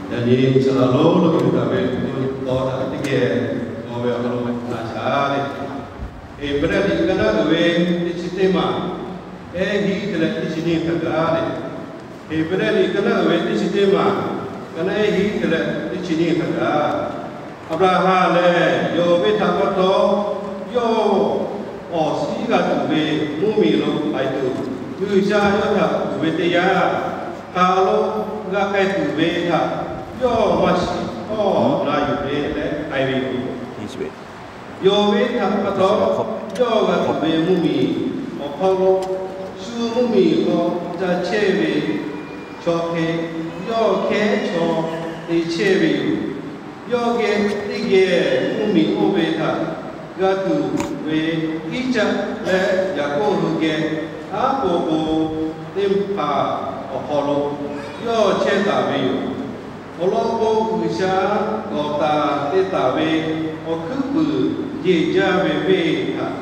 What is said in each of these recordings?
Yaꞈ nyi saˍ laꞈ lonˉ lonˉ ve htaꞈ ve awˬ hk'aw lo teˇ geh g'aw ve awˬ hk'aw lo na shaˍ le. Heˍbrehˇ liꞈ ka naˉ uiˍ ve teˇ chi teˇ maˬ, ehˉ hiˉ te leh teˇ chi nyiˇ htaꞈ gaˬ le. Heˍbrehˇ liꞈ ka naˉ uiˍ ve teˇ chi teˇ maˬ, ka naˉ ehˉ hiˉ te leh teˇ chi nyiˇ htaꞈ gaˬ. Aˍbraˍhanˍ lehˬ, yonˍ ve htaꞈ pa taw, yawˇ awˬ suhˉ g'a tuˬ ve mvuhˇmiˬ lo haiˬ tuˬ, G'uiˬsha yawˇ htaꞈ tuˬ ve teˇ yanˇ, hk'aˬ lo g'a k'ai tuˬ ve htaꞈ yawˇ maˇ shiˍ htawˇ na yuˬ ve leh k'ai ve yoˬ. Yonˍ ve htaꞈ pa taw, yawˇ g'a tuˬ ve mvuhˇmiˬ awˬ hk'aw lo, shu mvuhˇmiˬ hk'aw ca chehˇ ve chaw hk'e, yawˇ hkehˉ chaw te chehˇ ve yoˬ. Yawˇ geh teˇ geh mvuhˇmiˬ oˇ ve htaꞈ g'a tuˬ ve Iˉcaˆ leh Yaˍkoˆ hui geh aˉ po k'o teˇ hpaˍ awˬ hk'aw lo yawˇ chehˇ taˍ ve yoˬ. Awˬ lawn k'o, G'uiˬsha k'awꞈ taˍ te taˍ ve awˬ hkuiˉ puiˍ yeˬ jaˇ ve venˇ htaꞈ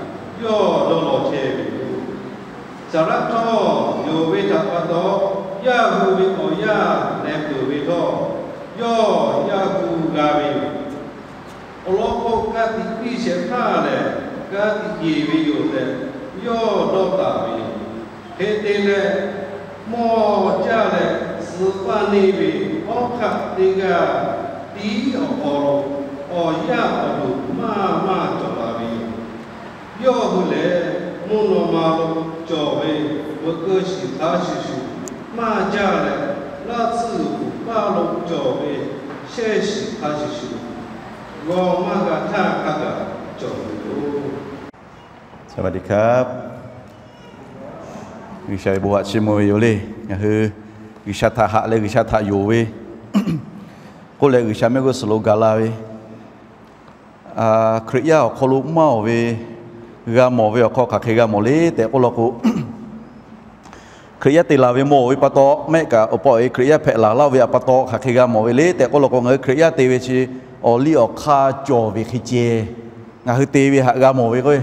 yawˇ dawˇ law chehˇ ve yoˬ. Saˍraˆ htawˇ yonˍ ve htaꞈ pa taw, yaˇ hu ve awˬ yaˇ leh peuˬ ve htawˇ, yawˇ yaˇ hu g'a ve yoˬ. Awˬ lawn k'o, ka tiꞈ piˇ shehˍ hpaˇ lehˬ, ka tiꞈ yeˬ ve yoˬ tehꞈ yawˇ dawˇ taˍ ve yoˬ. Hk'e te leh, mawˇ jaˇ leh suh paˇ neˇ ve awˉ hk'aˆ teˇ g'aˇ tiˉ awˬ hk'aw lo awˬ yaˇ awˬ duˬ maˇ maˇ cawˬ la ve yoˬ. Yawˇ hui lehˬ, mvuhˇ naw ma lo cawˬ ve veuꞈ keu shiˍ hk'a shuˍ shuˍ maˇ jaˇ leh, laˇ tsuhˇ g'uiˬ paˇ lo cawˬ ve shehˇ shiˍ hk'a shuˍ shuˍ g'aw maˇ g'a htaˇ hk'a gaˬ cawˬ ve yoˬ. G'uiˬsha ve bon haꞈ chiˇ mvuh ve yoˬ le. Ngaˬ hui G'uiˬsha htaꞈ haꞈ leh G'uiˬsha htaꞈ yonˍ ve k'oˆ leh, G'uiˬsha mehˆ g'uˇ suhˍ lo gaˬ la ve Hkriꞈ yaˇ awˬ hk'aw lo maˇ oˬ ve g'a mawˬ ve awˬ hk'aw hk'aˬ hk'e g'a mawˬ le tehꞈ k'oˆ law k'o, Hkriꞈ yaˇ te laˬ ve mawˬ ve pa taw, mehˆ kaꞈ awˬ pa awˬ e Hkriꞈ yaˇ hpehꞈ laˬ laˇ ve pa taw hk'aˬ hk'e g'a mawˬ ve le tehꞈ k'oˆ law k'o, ngaˬ hui Hkriꞈ yaˇ te ve chi awˬ liˇ awˬ hk'aˇ cawˬ ve hk'e ceh ngaˬ hui te ve htaꞈ g'a mawˬ ve k'o,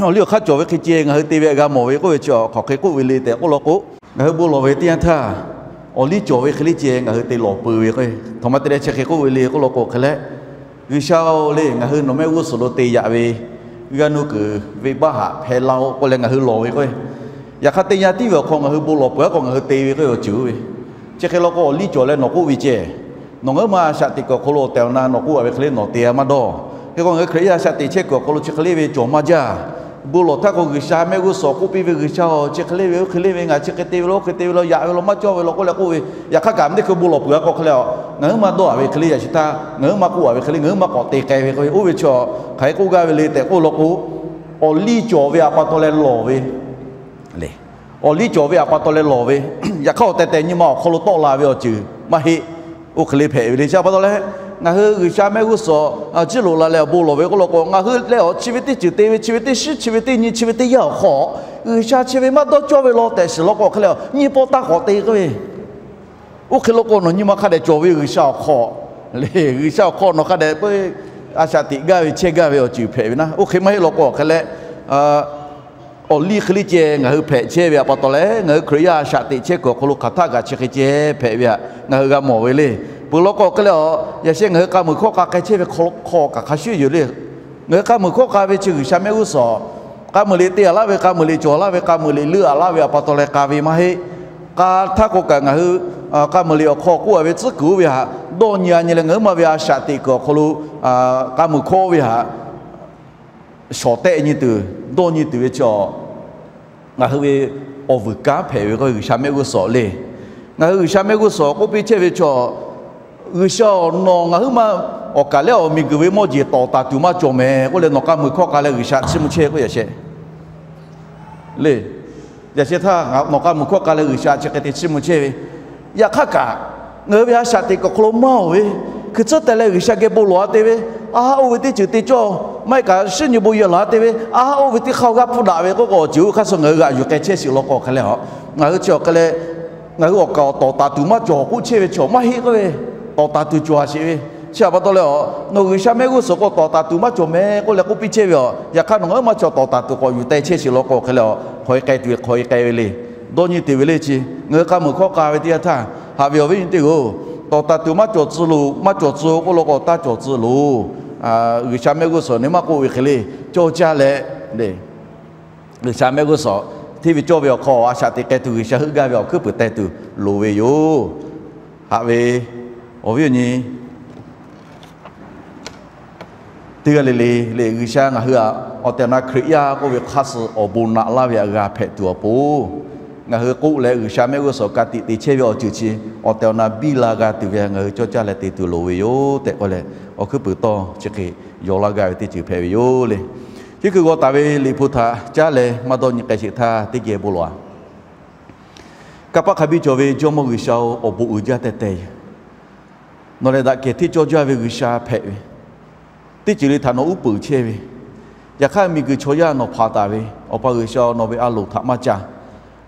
awˬ liˇ awˬ hk'aˇ cawˬ ve hk'e ceh ngaˬ hui te ve htaꞈ g'a mawˬ ve k'oˆ ve chi hk'aˬ hk'e k'oˆ ve le tehꞈ k'oˆ law k'o, ngaˬ hui bon lawˬ ve teˇ yanˇ htaˇ, awˬ liˇ cawˬ ve hk'e le ceh ngaˬ hui te lawˬ peuˬ ve k'o, htoꞈ ma te leh chi hk'e k'oˆ ve le k'oˆ law k'o hk'e leh, G'uiˬsha-oˬ le, ngaˬ hui nawˬ mehˆ g'uˇ suhˍ lo te yaꞈ ve g'aˇ nuˇ kuiˬ venˇbaˆ htaꞈ hpehˇ laˇ-oˆ k'oˆ leh ngaˬ hui lawˬ ve k'o, yaꞈ hk'aˇ teˇ yanˇ tiˉ ve awˬ hk'aw ngaˬ hui bon lawˬ peuˬ-a k'o ngaˬ hui te ve k'o awˬ ceuˬ-oˬ ve, chi hk'e law k'o awˬ liˇ cawˬ leh nawˬ k'oˆ ve ceh, nawˬ ngaˬ huiˉ ma a shaꞈ teꞈ kuiˬ awˬ hk'aw lo awˬ tehˬ awˬ na nawˬ k'oˆ-a ve hk'e le nawˬ te-a maˇ dawˇ. Hk'e k'o ngaˬ hui Hkriꞈ yaˇ a shaꞈ teꞈ chehˇ kuiˬ awˬ hk'aw lo chi hk'e le ve cawˬ maˇ jaˇ. Bon lawˬ htaˇ k'o G'uiˬsha mehˆ g'uˇ suhˍ k'oˆ piˇ ve, G'uiˬsha-oˬ, chi hk'e le ve oˇ hk'e le ve ngaˬ chi hk'e te ve lo oˇ hk'e te ve lo yaꞈ ve lo maˇ cawˇ ve lo k'oˆ leh k'oˆ ve, yaꞈ hk'aˇ kaꞈ mvuhˇ teˇ hkui bon lawˬ peuˬ-a k'o hk'e leh, ngaˬ huiˉ ma dawˇ-a ve hk'e le yaꞈ shi htaˇ ngaˬ huiˉ ma k'oˆ-a ve hk'e le ngaˬ huiˉ ma k'awꞈ te k'ai ve k'o, oˇ ve chi hk'aˬ hk'e k'oˆ gaˇ ve le tehꞈ k'oˆ law k'o, awˬ liˇ cawˬ ve htaꞈ pa taw leh lawˬ ve le. Awˬ liˇ cawˬ ve htaꞈ pa taw leh lawˬ ve, yaꞈ hk'aˇ awˬ tehˬ tehˬ nyi ma awˬ hk'aw lo tawˆ la ve awˬ ceuˬ maˇ heˆ. Oˇ hk'e le hpehꞈ ve le. Chi htaꞈ pa taw leh, ngaˬ hui G'uiˬsha mehˆ g'uˇ suhˍ ciˉ loꞈ la leh awˬ bon lawˬ ve k'oˆ law k'o, ngaˬ hui leh awˬ chi ve teˇ ceuˬ te ve, chi ve teˇ shiˉ, chi ve teˇ nyi, chi ve teˇ yanˇ awˬ hk'aw, G'uiˬsha chi ve maˇ dawˇ cawˇ ve law tehꞈ shiˍ law k'o hk'e leh, nyi paw taˇ k'awꞈ te k'oˆ ve, oˇ hk'e law k'o nawˬ nyi ma hk'a dehꞈ cawˬ ve G'uiˬsha awˬ hk'aw le. G'uiˬsha awˬ hk'aw nawˬ hk'a dehꞈ peuˬ a shaꞈ teꞈ gaˇ ve chehˇ gaˇ ve awˬ ceuˬ hpehꞈ ve naˉ. Oˇ hk'e maˇ heˆ law k'o hk'e leh, awˬ liˇ hk'e le ceh ngaˬ hui hpehꞈ chehˇ ve htaꞈ pa taw leh, ngaˬ hui Hkriꞈ yaˇ a shaꞈ teꞈ chehˇ kuiˬ awˬ hk'aw lo hk'aˬ htaˆ kaꞈ chi hk'e ceh hpehꞈ ve htaꞈ ngaˬ hui g'a mawˬ ve le. Peuˬ law k'o hk'e leh, yaꞈ sheh ngaˬ hui k'a muiˬ hkawˇ k'a k'ai chehˇ ve hk'aw kaꞈ hk'a shuˍ yoˬ le. Ngaˬ hui k'a muiˬ hkawˇ k'a ve chi G'uiˬsha mehˆ g'uˇ suhˍ, k'a muiˬ liꞈ te-a laˇ ve, k'a muiˬ liꞈ cawˬ laˇ ve, k'a muiˬ liꞈ leuˆ-a laˇ ve htaꞈ pa taw leh k'a ve maˇ heˆ. K'a htaˇ k'o kaꞈ ngaˬ hui k'a muiˬ liꞈ awˬ hk'aw k'oˆ-a ve tcuhˉ kuiˬ oˇ ve htaꞈ dawˇ nyi-a nyi leh ngaˬ huiˉ ma ve a shaꞈ teꞈ kuiˬ awˬ hk'aw lo k'a muiˬ hkawˇ oˇ ve htaꞈ shawˍ tehˆ nyi tuˬ, dawˇ nyi tuˬ ve chi ngaˬ hui ve awˬ vuiˬ kanˉ hpehꞈ ve k'o G'uiˬsha mehˆ g'uˇ suhˍ le. Ngaˬ hui G'uiˬsha mehˆ g'uˇ suhˍ k'oˆ piˇ chehˇ ve chi, G'uiˬsha-oˬ, nawˬ ngaˬ huiˉ ma awˬ kaˍ lehˬ awˬ miˬguiˬ ve mawˇ jeˬ tawˍ taˍ tuˬ maˇ cawˬ mehˍ k'oˆ leh nawˬ k'a muiˬ hkawˇ k'a leh G'uiˬsha chiˇ mvuh chehˇ k'oˆ yaꞈ sheh le. Yaꞈ sheh htaˇ nawˬ k'a muiˬ hkawˇ k'a leh G'uiˬsha chi hk'e te chiˇ mvuh chehˇ ve, yaꞈ hk'aˇ kaꞈ ngaˬ hui ve a shaꞈ teꞈ kuiˬ awˬ hk'aw lo maˇ oˬ ve, hkui tcuhˉ teh leh G'uiˬsha geh bon lawˬ-a te ve, a haˉ oˇ ve teˇ ceuˬ te cawˇ, maˇ heˆ kaꞈ shinˉ nyi bon yehˬ laˬ-a te ve, a haˉ oˇ ve teˇ hk'aˇ g'aˇ hpfuhˇ daꞈ ve k'oˆ k'o awˬ ceuˬ oˇ hk'aˇ suh ngaˬ hui g'aꞈ yuˬ k'ai chehˇ sheˍ law k'o hk'e leh, ngaˬ hui chi awˬ hk'e leh ngaˬ hui awˬ kaˍ awˬ tawˍ taˍ tuˬ maˇ cawˬ k'oˆ chehˇ ve chi maˇ heˆ k'oˆ ve, tawˍ taˍ tuˬ cawˬ-a sheˍ ve. Chi htaꞈ pa taw leh, nawˬ G'uiˬsha mehˆ g'uˇ suhˍ k'o tawˍ taˍ tuˬ maˇ cawˬ mehˍ k'oˆ leh k'oˆ piˇ chehˇ ve yoˬ. Yaꞈ hk'aˇ nawˬ ngaˬ huiˉ ma chi tawˍ taˍ tuˬ k'awꞈ yuˬ teh chehˇ sheˍ law k'o hk'e leh, hk'aw e k'ai tuˬ ve hk'aw e k'ai ve le. Dawˇ nyi te ve le chi, ngaˬ hui k'a muiˬ hkawˇ k'a ve teˇ yanˇ htaˇ haꞈ ve awˬ viˉ nyi teˇ g'aˇ-oˬ, Tawˍ taˍ tuˬ maˇ cawˬ tcuh loˬ, maˇ cawˬ tcuh k'oˆ law k'o, taˇ cawˬ tcuh loˬ. G'uiˬsha mehˆ g'uˇ suhˍ ne maˇ k'oˆ ve hk'e le, cawˇ caˇ leh, G'uiˬsha mehˆ g'uˇ suhˍ hteˇ ve cawˇ ve awˬ hk'aw, a shaꞈ teꞈ k'ai tuˬ, G'uiˬsha heuˆ gaˇ ve awˬ hkuiˉ puiˍ teh tuˬ loˍ ve yoˬ. Haꞈ ve awˬ viˉ awˬ nyi teˇ g'aˇ le le le, G'uiˬsha ngaˬ hui htaꞈ awˬ tehˬ awˬ na Hkriꞈ yaˇ k'oˆ ve hk'aˇ suh awˬ bon naꞈ laˇ ve htaꞈ g'a hpehꞈ tuˬ awˬ pon, ngaˬ hui k'oˆ leh G'uiˬsha mehˆ g'uˇ suhˍ ka tiꞈ te chehˇ ve awˬ ceuˬ chi awˬ tehˬ awˬ na biˇ la g'a tuˬ ve htaꞈ ngaˬ hui cawˇ caˇ leh te tuˬ loˍ ve yoˬ tehꞈ k'oˆ leh, awˬ hkuiˉ puiˍ tawˇ chi hk'e yaw laˇ gaˇ ve teˇ ceuˬ hpehꞈ ve yoˬ le. Hiˉ hkui g'aw taˍ ve Liꞈ hpu htaꞈ caˉ leh maˇ dawˇ nyi k'ai sheˍ htaˇ, teˇ geh bon lawˬ-a. Kanˇ paˆ hk'a biˇ cawˬ ve Jawˇmawˇ G'uiˬsha-oˬ, awˬ bon uiˍ jaˇ teh teh yoˬ. Nawˬ lehˬ daꞈ kehˬ hteˇ cawˇ jaˇ ve G'uiˬsha hpehꞈ ve, teˇ ceuˬ le htaꞈ nawˬ uˉ peunˍ chehˇ ve, yaꞈ hk'aˇ miˬguiˬ chaw yaˇ nawˬ hpanˍ taˍ ve, Awˬ pa G'uiˬsha-oˬ, nawˬ ve a loˍ htaꞈ maˇ ca.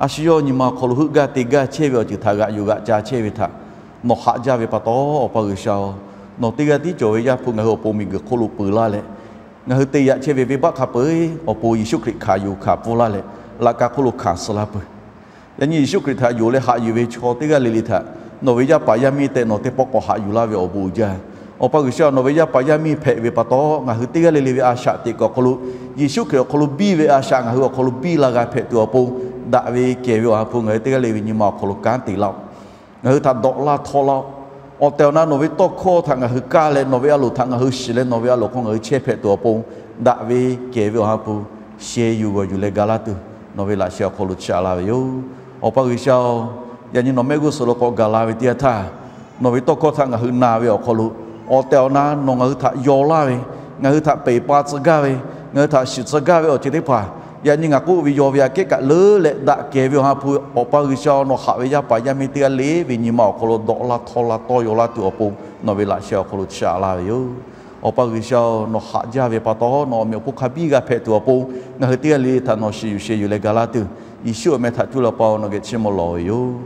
A shu yawˇ nyi ma awˬ hk'aw lo heuˆ gaˇ te gaˇ chehˇ ve awˬ ceuˬ htaꞈ g'aꞈ yuˬ g'aꞈ ca chehˇ ve htaꞈ nawˬ haꞈ jaˇ ve pa taw, Awˬ pa G'uiˬsha-oˬ, nawˬ teˇ g'aˇ tiˉ cawˬ ve Yaˇ hpu ngaˬ hui awˬ pon miˬguiˬ hk'oˆ lo peu laˇ leh, ngaˬ hui te yaꞈ chehˇ ve venˇbaˆ hk'a peu-eˬ awˬ pon Yeˍsuˆ Hkriꞈ hkanˍ yuˬ hkanˍ pfuhˇ laˇ leh, laꞈ ka hk'oˆ lo hkanˍ suh laˇ peuˬ. Yaꞈ nyi Yeˍsuˆ Hkriꞈ htaꞈ yonˍ leh haꞈ yuˬ ve chaw teˇ g'aˇ le le htaꞈ nawˬ ve yaˇ paˍ yaˇ miˇ tehꞈ nawˬ teˇ pawˆ k'awꞈ haꞈ yuˬ laˇ ve awˬ bon uiˍ jaˇ. Awˬ pa G'uiˬsha, nawˬ ve yaˇ paˍ yaˇ miˇ hpehꞈ ve pa taw, ngaˬ hui teˇ g'aˇ le le ve a shaꞈ teꞈ kuiˬ awˬ hk'aw lo, Yeˍsuˆ Hkriꞈ awˬ hk'aw lo biˇ ve a shaꞈ ngaˬ hui awˬ hk'aw lo biˇ la g'a hpehꞈ tuˬ awˬ pon, daꞈ ve kehˬ ve Awˬ ha hpu ngaˬ hui teˇ g'aˇ le ve nyi ma awˬ hk'aw lo kanˉ te laˇ-oˆ. Ngaˬ hui htaꞈ dawꞈ laˇ htawˇ laˇ-oˆ. Awˬ tehˬ awˬ na nawˬ ve tawˇ hkawˇ htaꞈ ngaˬ hui kaˇ leh, nawˬ ve a loˍ htaꞈ ngaˬ hui shiˍ leh, nawˬ ve a loˍ hk'aw ngaˬ hui chehˇ hpehꞈ tuˬ awˬ pon, daꞈ ve kehˬ ve Awˬ ha hpu sheh yuˬ g'awˬ yuˬ leh ga laˇ tuˬ, nawˬ ve laꞈ sheh awˬ hk'aw lo chiˇ aꞈ laˇ ve yoˬ. Awˬ pa G'uiˬsha-oˬ, yaꞈ nyi nawˬ mehˆ g'uˇ suhˍ lo k'awꞈ gaˬ la ve teˇ yanˇ htaˇ, nawˬ ve tawˇ hkawˇ htaꞈ ngaˬ hui na ve awˬ hk'aw lo, awˬ tehˬ awˬ na nawˬ ngaˬ hui htaꞈ yaw laˇ ve, ngaˬ hui htaꞈ peˬ pa tcuh gaˇ ve, ngaˬ hui htaꞈ shiˍ tcuh gaˇ ve awˬ ceuˬ teˇ hpaˍ, yaꞈ nyi ngaˬ k'oˆ ve yaw ve aꞈ kehˉ kaꞈ leuˉ leh daꞈ kehˬ ve Awˬ ha hpu, Awˬ pa G'uiˬsha, nawˬ haꞈ ve yaˇ paˍ yaˇ miˇ teˇ g'aˇ le ve nyi ma awˬ hk'aw lo dawꞈ laˇ htawˇ laˇ tawˇ yaw laˇ tuˬ awˬ pon, nawˬ ve laꞈ sheh awˬ hk'aw lo chiˇ aꞈ laˇ ve yoˬ. Awˬ pa G'uiˬsha-oˬ, nawˬ haꞈ jaˇ ve pa taw, nawˬ awˬ meꞈ awˬ hponˇ hk'a biˇ g'a hpehꞈ tuˬ awˬ pon, ngaˬ hui teˇ g'aˇ le le htaꞈ nawˬ shiˍ yuˬ sheh yuˬ leh ga laˇ tuˬ, Yeˍsuˆ awˬ meh htaꞈ cuˇ leh Awˬ pa-oˬ, nawˬ geh chiˇ mvuh lawˬ ve yoˬ.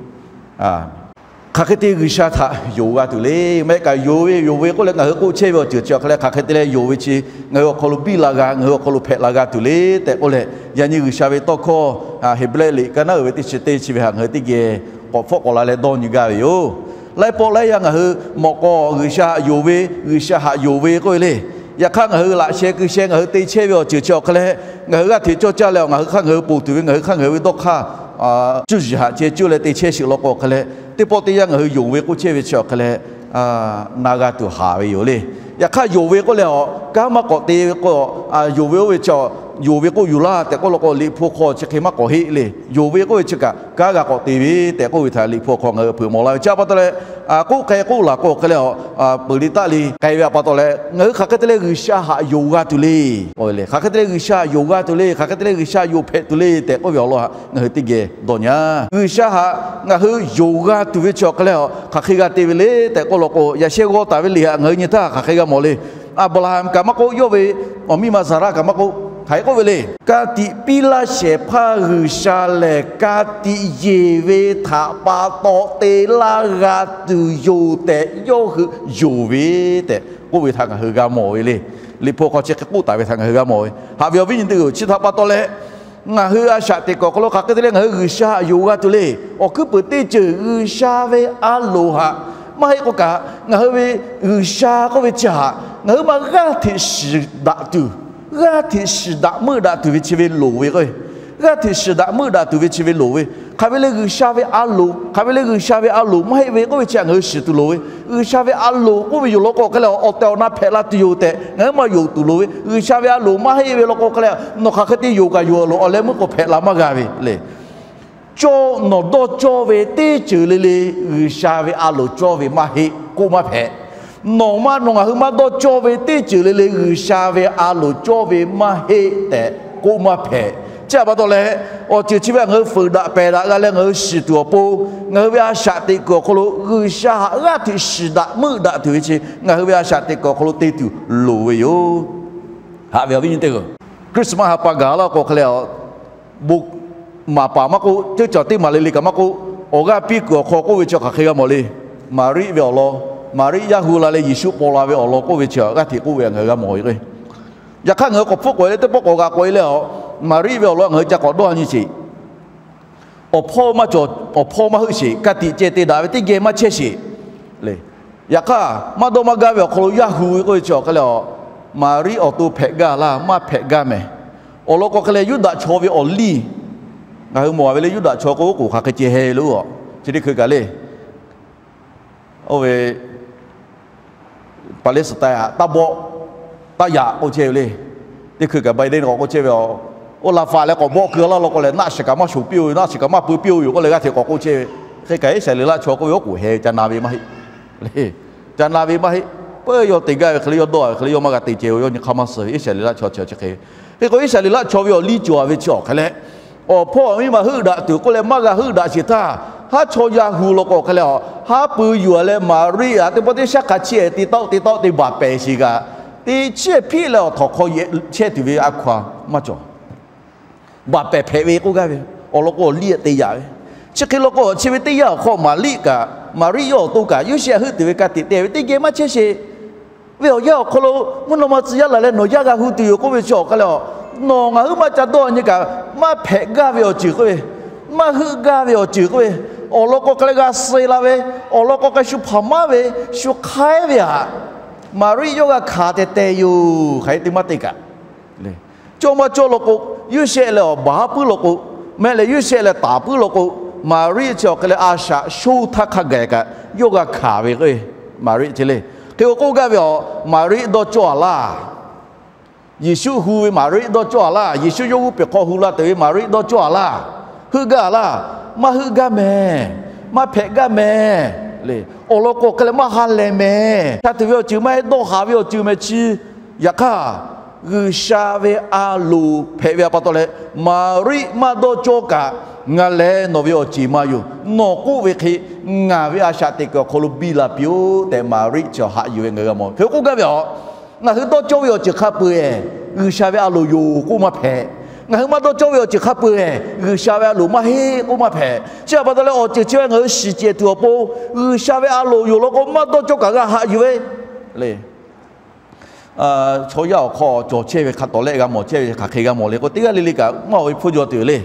Hk'aˬ hk'e te G'uiˬsha htaꞈ yonˍ g'a tuˬ le. Maˇ heˆ kaꞈ yonˍ ve yonˍ ve k'oˆ leh ngaˬ hui k'oˆ chehˇ ve awˬ ceuˬ chi awˬ hk'aˇ leh, hk'aˬ hk'e te leh yonˍ ve chi ngaˬ hui awˬ hk'aw lo biˇ la g'a, ngaˬ hui awˬ hk'aw lo hpehꞈ la g'a tuˬ le tehꞈ k'oˆ leh, yaꞈ nyi G'uiˬsha ve tawˇ hkawˇ Heˍbrehˇ liꞈ ka naˉ uiˍ ve teˇ chi teˇ chi ve htaꞈ ngaˬ hui teˇ geh k'awꞈ hpfuhˆ k'awꞈ la leh dawˇ nyi gaˇ ve yoˬ. Laiˉ pawˆ laiˉ yaˇ ngaˬ hui mawꞈ k'aw G'uiˬsha haꞈ yonˍ ve, G'uiˬsha haꞈ yonˍ ve k'oˆ ve le. Yaꞈ hk'aˇ ngaˬ hui laꞈ sheh keu sheh ngaˬ hui te chehˇ ve awˬ ceuˬ chi awˬ hk'aˇ leh, ngaˬ hui g'aˇ hteꞈ cawˇ caˇ leh, ngaˬ hui hk'aˇ ngaˬ hui ponˬ tuˬ ve, ngaˬ hui hk'aˇ ngaˬ hui ve dawˇ hk'aˇ cuˇ yiˍ haꞈ ceh cuˇ leh te chehˇ sheˍ law k'o awˬ hk'aˇ leh, teˇ pawˆ teˇ yanˇ ngaˬ hui yonˍ ve k'oˆ chehˇ ve chi awˬ hk'aˇ leh, na g'a tuˬ haˍ ve yoˬ le. Yaꞈ hk'aˇ yonˍ ve k'oˆ leh a, kanˉ maˇ k'awꞈ te ve k'o, yonˍ ve oˇ ve chi, yonˍ ve k'oˆ yuˬ laˇ tehꞈ k'oˆ law k'o, Liꞈ hpu hk'aw chi hk'e maˇ k'awꞈ heˆ le. Yonˍ ve k'oˆ ve chi kaꞈ kanˉ g'a k'awꞈ te ve tehꞈ k'oˆ ve htaꞈ Liꞈ hpu awˬ hk'aw ngaˬ hui hpeuꞈ mawˬ la ve chi pa taw leh, k'oˆ k'ai k'oˆ laˬ k'o awˬ hk'aˇ leh a, peuˬ le taˆ le k'ai ve pa taw leh, ngaˬ hui hk'aˬ hk'e te leh G'uiˬsha haꞈ yonˍ g'a tuˬ le. Hk'aˬ hk'e te leh G'uiˬsha haꞈ yonˍ g'a tuˬ le, hk'aˬ hk'e te leh G'uiˬsha yonˍ hpehꞈ tuˬ le tehꞈ k'oˆ ve awˬ lawn htaꞈ ngaˬ hui teˇ geh dawˇ nyi-a. G'uiˬsha haꞈ ngaˬ hui yonˍ g'a tuˬ ve chi awˬ hk'aˇ leh a, hk'aˬ hk'e g'a te ve le tehꞈ k'oˆ law k'o, yaꞈ sheh g'aw taˍ ve liꞈ htaꞈ ngaˬ hui nyi htaˇ hk'aˬ hk'e g'a mawˬ le. Aˍbraˍhanˍ kaꞈ maˇ k'oˆ, yawˇ ve awˬ miˇ ma Saˍraˆ kaꞈ maˇ k'oˆ, hk'aˬ hk'e k'oˆ ve le. Ka tiꞈ piˇ laˇ shehˍ hpaˇ G'uiˬsha lehˬ, ka tiꞈ yeˬ ve htaꞈ pa taw te laˇ g'a tuˬ yoˬ tehꞈ yawˇ hui yonˍ ve tehꞈ k'oˆ ve htaꞈ ngaˬ hui g'a mawˬ ve le. Liꞈ hpu hk'aw chi hk'e k'oˆ taˍ ve htaꞈ ngaˬ hui g'a mawˬ ve. Haꞈ ve awˬ viˉ nyi teˇ hpaˍ-oˬ, chi htaꞈ pa taw leh ngaˬ hui a shaꞈ teꞈ kuiˬ awˬ hk'aw lo hk'aˬ hk'e te leh ngaˬ hui G'uiˬsha haꞈ yonˍ g'a tuˬ le. Awˬ hkuiˉ puiˍ teˇ ceuˬ G'uiˬsha ve a loˍ htaꞈ maˇ heˆ k'o kaꞈ, ngaˬ hui ve G'uiˬsha k'oˆ ve chi htaꞈ ngaˬ hui maˇ g'aˇ hteꞈ shiˍ daꞈ tuˬ, g'aˇ hteꞈ shiˍ daꞈ meuˆ daꞈ tuˬ ve chi ve loˍ ve k'o, g'aˇ hteꞈ shiˍ daꞈ meuˆ daꞈ tuˬ ve chi ve loˍ ve. Hk'aˬ ve le G'uiˬsha ve a loˍ, hk'aˬ ve le G'uiˬsha ve a loˍ maˇ heˆ ve k'oˆ ve chi htaꞈ ngaˬ hui shiˍ tuˬ loˍ ve. G'uiˬsha ve a loˍ k'oˆ ve yoˬ law k'o hk'e leh awˬ tehˬ awˬ na hpehꞈ la tuˬ yoˬ tehꞈ ngaˬ hui maˇ yonˍ tuˬ loˍ ve. G'uiˬsha ve a loˍ maˇ heˆ ve law k'o hk'e leh, nawˬ hk'aˬ hk'e te yonˍ kaꞈ yonˍ a loˍ awˬ leh meuˆ k'o hpehꞈ la maˇ g'a ve le. Cawˇ, nawˬ dawˇ cawˇ ve teˇ ceuˬ le le G'uiˬsha ve a loˍ cawˇ ve maˇ heˆ k'oˆ maˇ hpehꞈ. Nawˬ maˇ, nawˬ ngaˬ hui maˇ dawˇ cawˇ ve teˇ ceuˬ le le G'uiˬsha ve a loˍ cawˇ ve maˇ heˆ tehꞈ k'oˆ maˇ hpehꞈ. Chi htaꞈ pa taw leh, awˬ ceuˬ chi ve htaꞈ ngaˬ hui fuiˍ daꞈ pehˬ daꞈ g'a leh ngaˬ hui shiˍ tuˬ awˬ pon, ngaˬ hui ve a shaꞈ teꞈ kuiˬ awˬ hk'aw lo G'uiˬsha haꞈ g'aˇ hteꞈ shiˍ daꞈ meuˆ daꞈ tuˬ ve chi ngaˬ hui ve a shaꞈ teꞈ kuiˬ awˬ hk'aw lo te tuˬ loˍ ve yoˬ. Haꞈ ve awˬ viˉ nyi teˇ hpaˍ-oˬ, Christmas ha pa gaˬ laˇ k'o hk'e leh a, bon maˍ paˍ maˇ k'oˆ, teˇ cawˬ teˇ maˍ le le kaꞈ maˇ k'oˆ, awˬ g'aˇ piˇ kuiˬ awˬ hk'aw k'oˆ ve chi hk'aˬ hk'e g'a mawˬ le. Maˍriˆ ve awˬ lawn, Maˍriˆ yaˇ hu la leh Yeˍsuˆ paw la ve awˬ lawn k'oˆ ve chi g'aˇ hteꞈ k'oˆ ve ngaˬ hui g'a mawˬ ve k'o, yaꞈ hk'aˇ ngaˬ hui k'awꞈ hpfuhˆ k'awꞈ e leh teˇ pawˆ k'awꞈ g'a k'awꞈ e leh a, Maˍriˆ ve awˬ lawn ngaˬ hui ca k'awꞈ dawˇ nyi sheˍ. Awˬ hpawˇ maˇ cawˬ, awˬ hpawˇ maˇ heuˆ sheˍ, ka tiꞈ ceh te daꞈ ve teˇ geh maˇ chehˇ sheˍ le. Yaꞈ hk'aˇ, maˇ dawˇ maˇ gaˇ ve awˬ hk'aw lo yaˇ hu ve k'oˆ ve chi awˬ hk'a leh, Maˍriˆ awˬ to hpehꞈ gaˇ laˇ, maˇ hpehꞈ gaˇ mehˍ. Awˬ lawn k'o hk'a leh, Yuˇdaꞈ chaw ve awˬ liˇ, ngaˬ hui mawˬ ve le, Yuˇdaꞈ chaw k'o oˉ k'oˍ hk'aˬ hk'e ceh heh ve lo, chi teˇ hkui kaꞈ le, oˇ ve Paˍleˍsaˍtaˍ taˇ bawˆ taˇ yaꞈ k'oˆ chehˇ ve le. Teˇ hkui kaꞈ Biden k'awꞈ k'oˆ chehˇ ve, oˇ laˇ faˍ leh k'awꞈ bawˆ keu laˇ law k'o leh, naˆ shiˍ kaꞈ maˇ shoˍ piˇ-oˬ ve, naˆ shiˍ kaꞈ maˇ peu piˇ-oˬ ve yoˬ k'oˆ leh g'aˇ hteꞈ k'awꞈ k'oˆ chehˇ ve. Hk'e kaꞈ Iˉsaˍreˍlaˆ chaw k'oˆ ve oˉ k'oˍ heh ve ca na ve maˇ heˆ. Ca na ve maˇ heˆ. Peuˬ yawˇ te gaˇ ve hk'e le, yawˇ dawˇ ve hk'e le, yawˇ maˇ g'a te ceh-o, yawˇ nyi hk'aˇ maˇ suh ve. Iˉsaˍreˍlaˆ chaw chi chi hk'e, hk'e k'o Iˉsaˍreˍlaˆ chaw ve awˬ liˇ cawˬ ve chi awˬ hk'a leh, awˬ hpawˇ awˬ miˇ ma heuˆ daꞈ tuˬ k'oˆ leh maˇ g'a heuˆ daꞈ sheˍ htaˇ, haˉ chaw yaˇ hu law k'o hk'a leh, haˉ pui yuˬ-a leh Maˍriˆ-a teˇ pawˆ teˇ shaˉ hk'a chiˇ-e te taˆ-oˆ te taˆ-oˆ te baˬ pehˍ sheˍ kaꞈ, teˇ chiˇ hpiˆ leh awˬ htawnˍ hk'aw yehˬ chehˇ tuˬ ve a hkaw-a maˇ cawˬ. Baˬ pehˍ hpehꞈ ve k'oˆ gaˇ ve, awˬ lawn k'o awˬ liˇ te yaꞈ ve. Chi hk'e law k'o, chi ve teˇ yanˇ awˬ hk'aw Maˍriˆ kaꞈ, Maˍriˆ yawˇ awˬ to kaꞈ Yoˇsehꞈ heuˆ tuˬ ve ka tiꞈ te ve teˇ geh maˇ chehˇ sheˍ. Ve awˬ yanˇ awˬ hk'aw lo, mvuhˇ naw ma tcuh yaˇ laˬ leh nawˬ yaˇ g'a hu tuˬ yoˬ k'oˆ ve chi awˬ hk'a leh, nawˬ ngaˬ huiˉ maˇ ca dawˇ nyi kaꞈ, maˇ hpehꞈ gaˇ ve awˬ ceuˬ k'oˆ ve, maˇ heuˆ gaˇ ve awˬ ceuˬ k'oˆ ve, awˬ lawn k'o hk'a leh g'a suh la ve, awˬ lawn k'o hk'a shu hpaˍ maˉ ve, shu hk'aiˉ ve aꞈ, Maˍriˆ yawˇ g'a hkanˍ tehˬ tehˬ yoˬ. Hk'aˬ hk'e te maˇ te kaꞈ, cawˇ maˇ cawˇ law k'o, Yoˇsehꞈ leh awˬ baˬ haˉ puiˉ law k'o, mehˆ leh Yoˇsehꞈ leh taˍ puiˉ law k'o, Maˍriˆ chi awˬ hk'a leh a shaꞈ sho htaˇ hk'a gaˬ kaꞈ yawˇ g'a hkanˍ ve k'o, Maˍriˆ chi le. Hk'e k'o k'oˆ gaˇ ve, awˬ Maˍriˆ dawˇ cawˇ-a laˇ. Yeˍsuˆ hu ve Maˍriˆ dawˇ cawˇ-a laˇ. Yeˍsuˆ yawˇ g'uˇ peˬ hk'aw hu la tuˬ ve Maˍriˆ dawˇ cawˇ-a laˇ. Heuˆ gaˇ-a laˇ. Maˇ heuˆ gaˇ mehˍ. Maˇ hpehꞈ gaˇ mehˍ. Awˬ lawn k'o hk'a leh maˇ ha lehˬ mehˍ. Hk'a tuˬ ve awˬ ceuˬ maˇ heˆ, dawˇ haˍ ve awˬ ceuˬ mehˍ chi. Yaꞈ hk'aˇ, G'uiˬsha ve a loˍ hpehꞈ ve pa taw leh, Maˍriˆ maˇ dawˇ cawˇ kaꞈ, ngaˬ lehˬ nawˬ ve awˬ ceˬ ma yoˬ. Nawˬ k'oˆ ve hk'e ngaˬ ve a shaꞈ teꞈ kuiˬ awˬ hk'aw lo biˇ la piˇ-oˆ tehꞈ Maˍriˆ chi haꞈ yuˬ ve ngaˬ hui g'a mawˬ. Hk'e k'oˆ gaˇ ve, aˬ, ngaˬ hui dawˇ cawˇ ve awˬ ceuˬ hk'a peu-eˬ G'uiˬsha ve a loˍ yoˬ k'oˆ maˇ hpehꞈ. Ngaˬ hui maˇ dawˇ cawˇ ve awˬ ceuˬ hk'a peu-eˬ G'uiˬsha ve a loˍ maˇ heˆ k'oˆ maˇ hpehꞈ. Chi pa taw leh awˬ ceuˬ chi ve ngaˬ hui shiˍ cehˬ tuˬ awˬ pon, G'uiˬsha ve a loˍ yoˬ law k'o maˇ dawˇ cawˇ kaꞈ g'a haꞈ yuˬ ve le. Chaw yaˇ awˬ hk'aw cawˬ chehˇ ve hk'a tawˍ leh g'a mawˬ chehˇ ve hk'aˬ hk'e g'a mawˬ le k'o, teˇ g'aˇ le le kaꞈ maˇ oˇ ve hpfuhˇ jaw tuˬ le.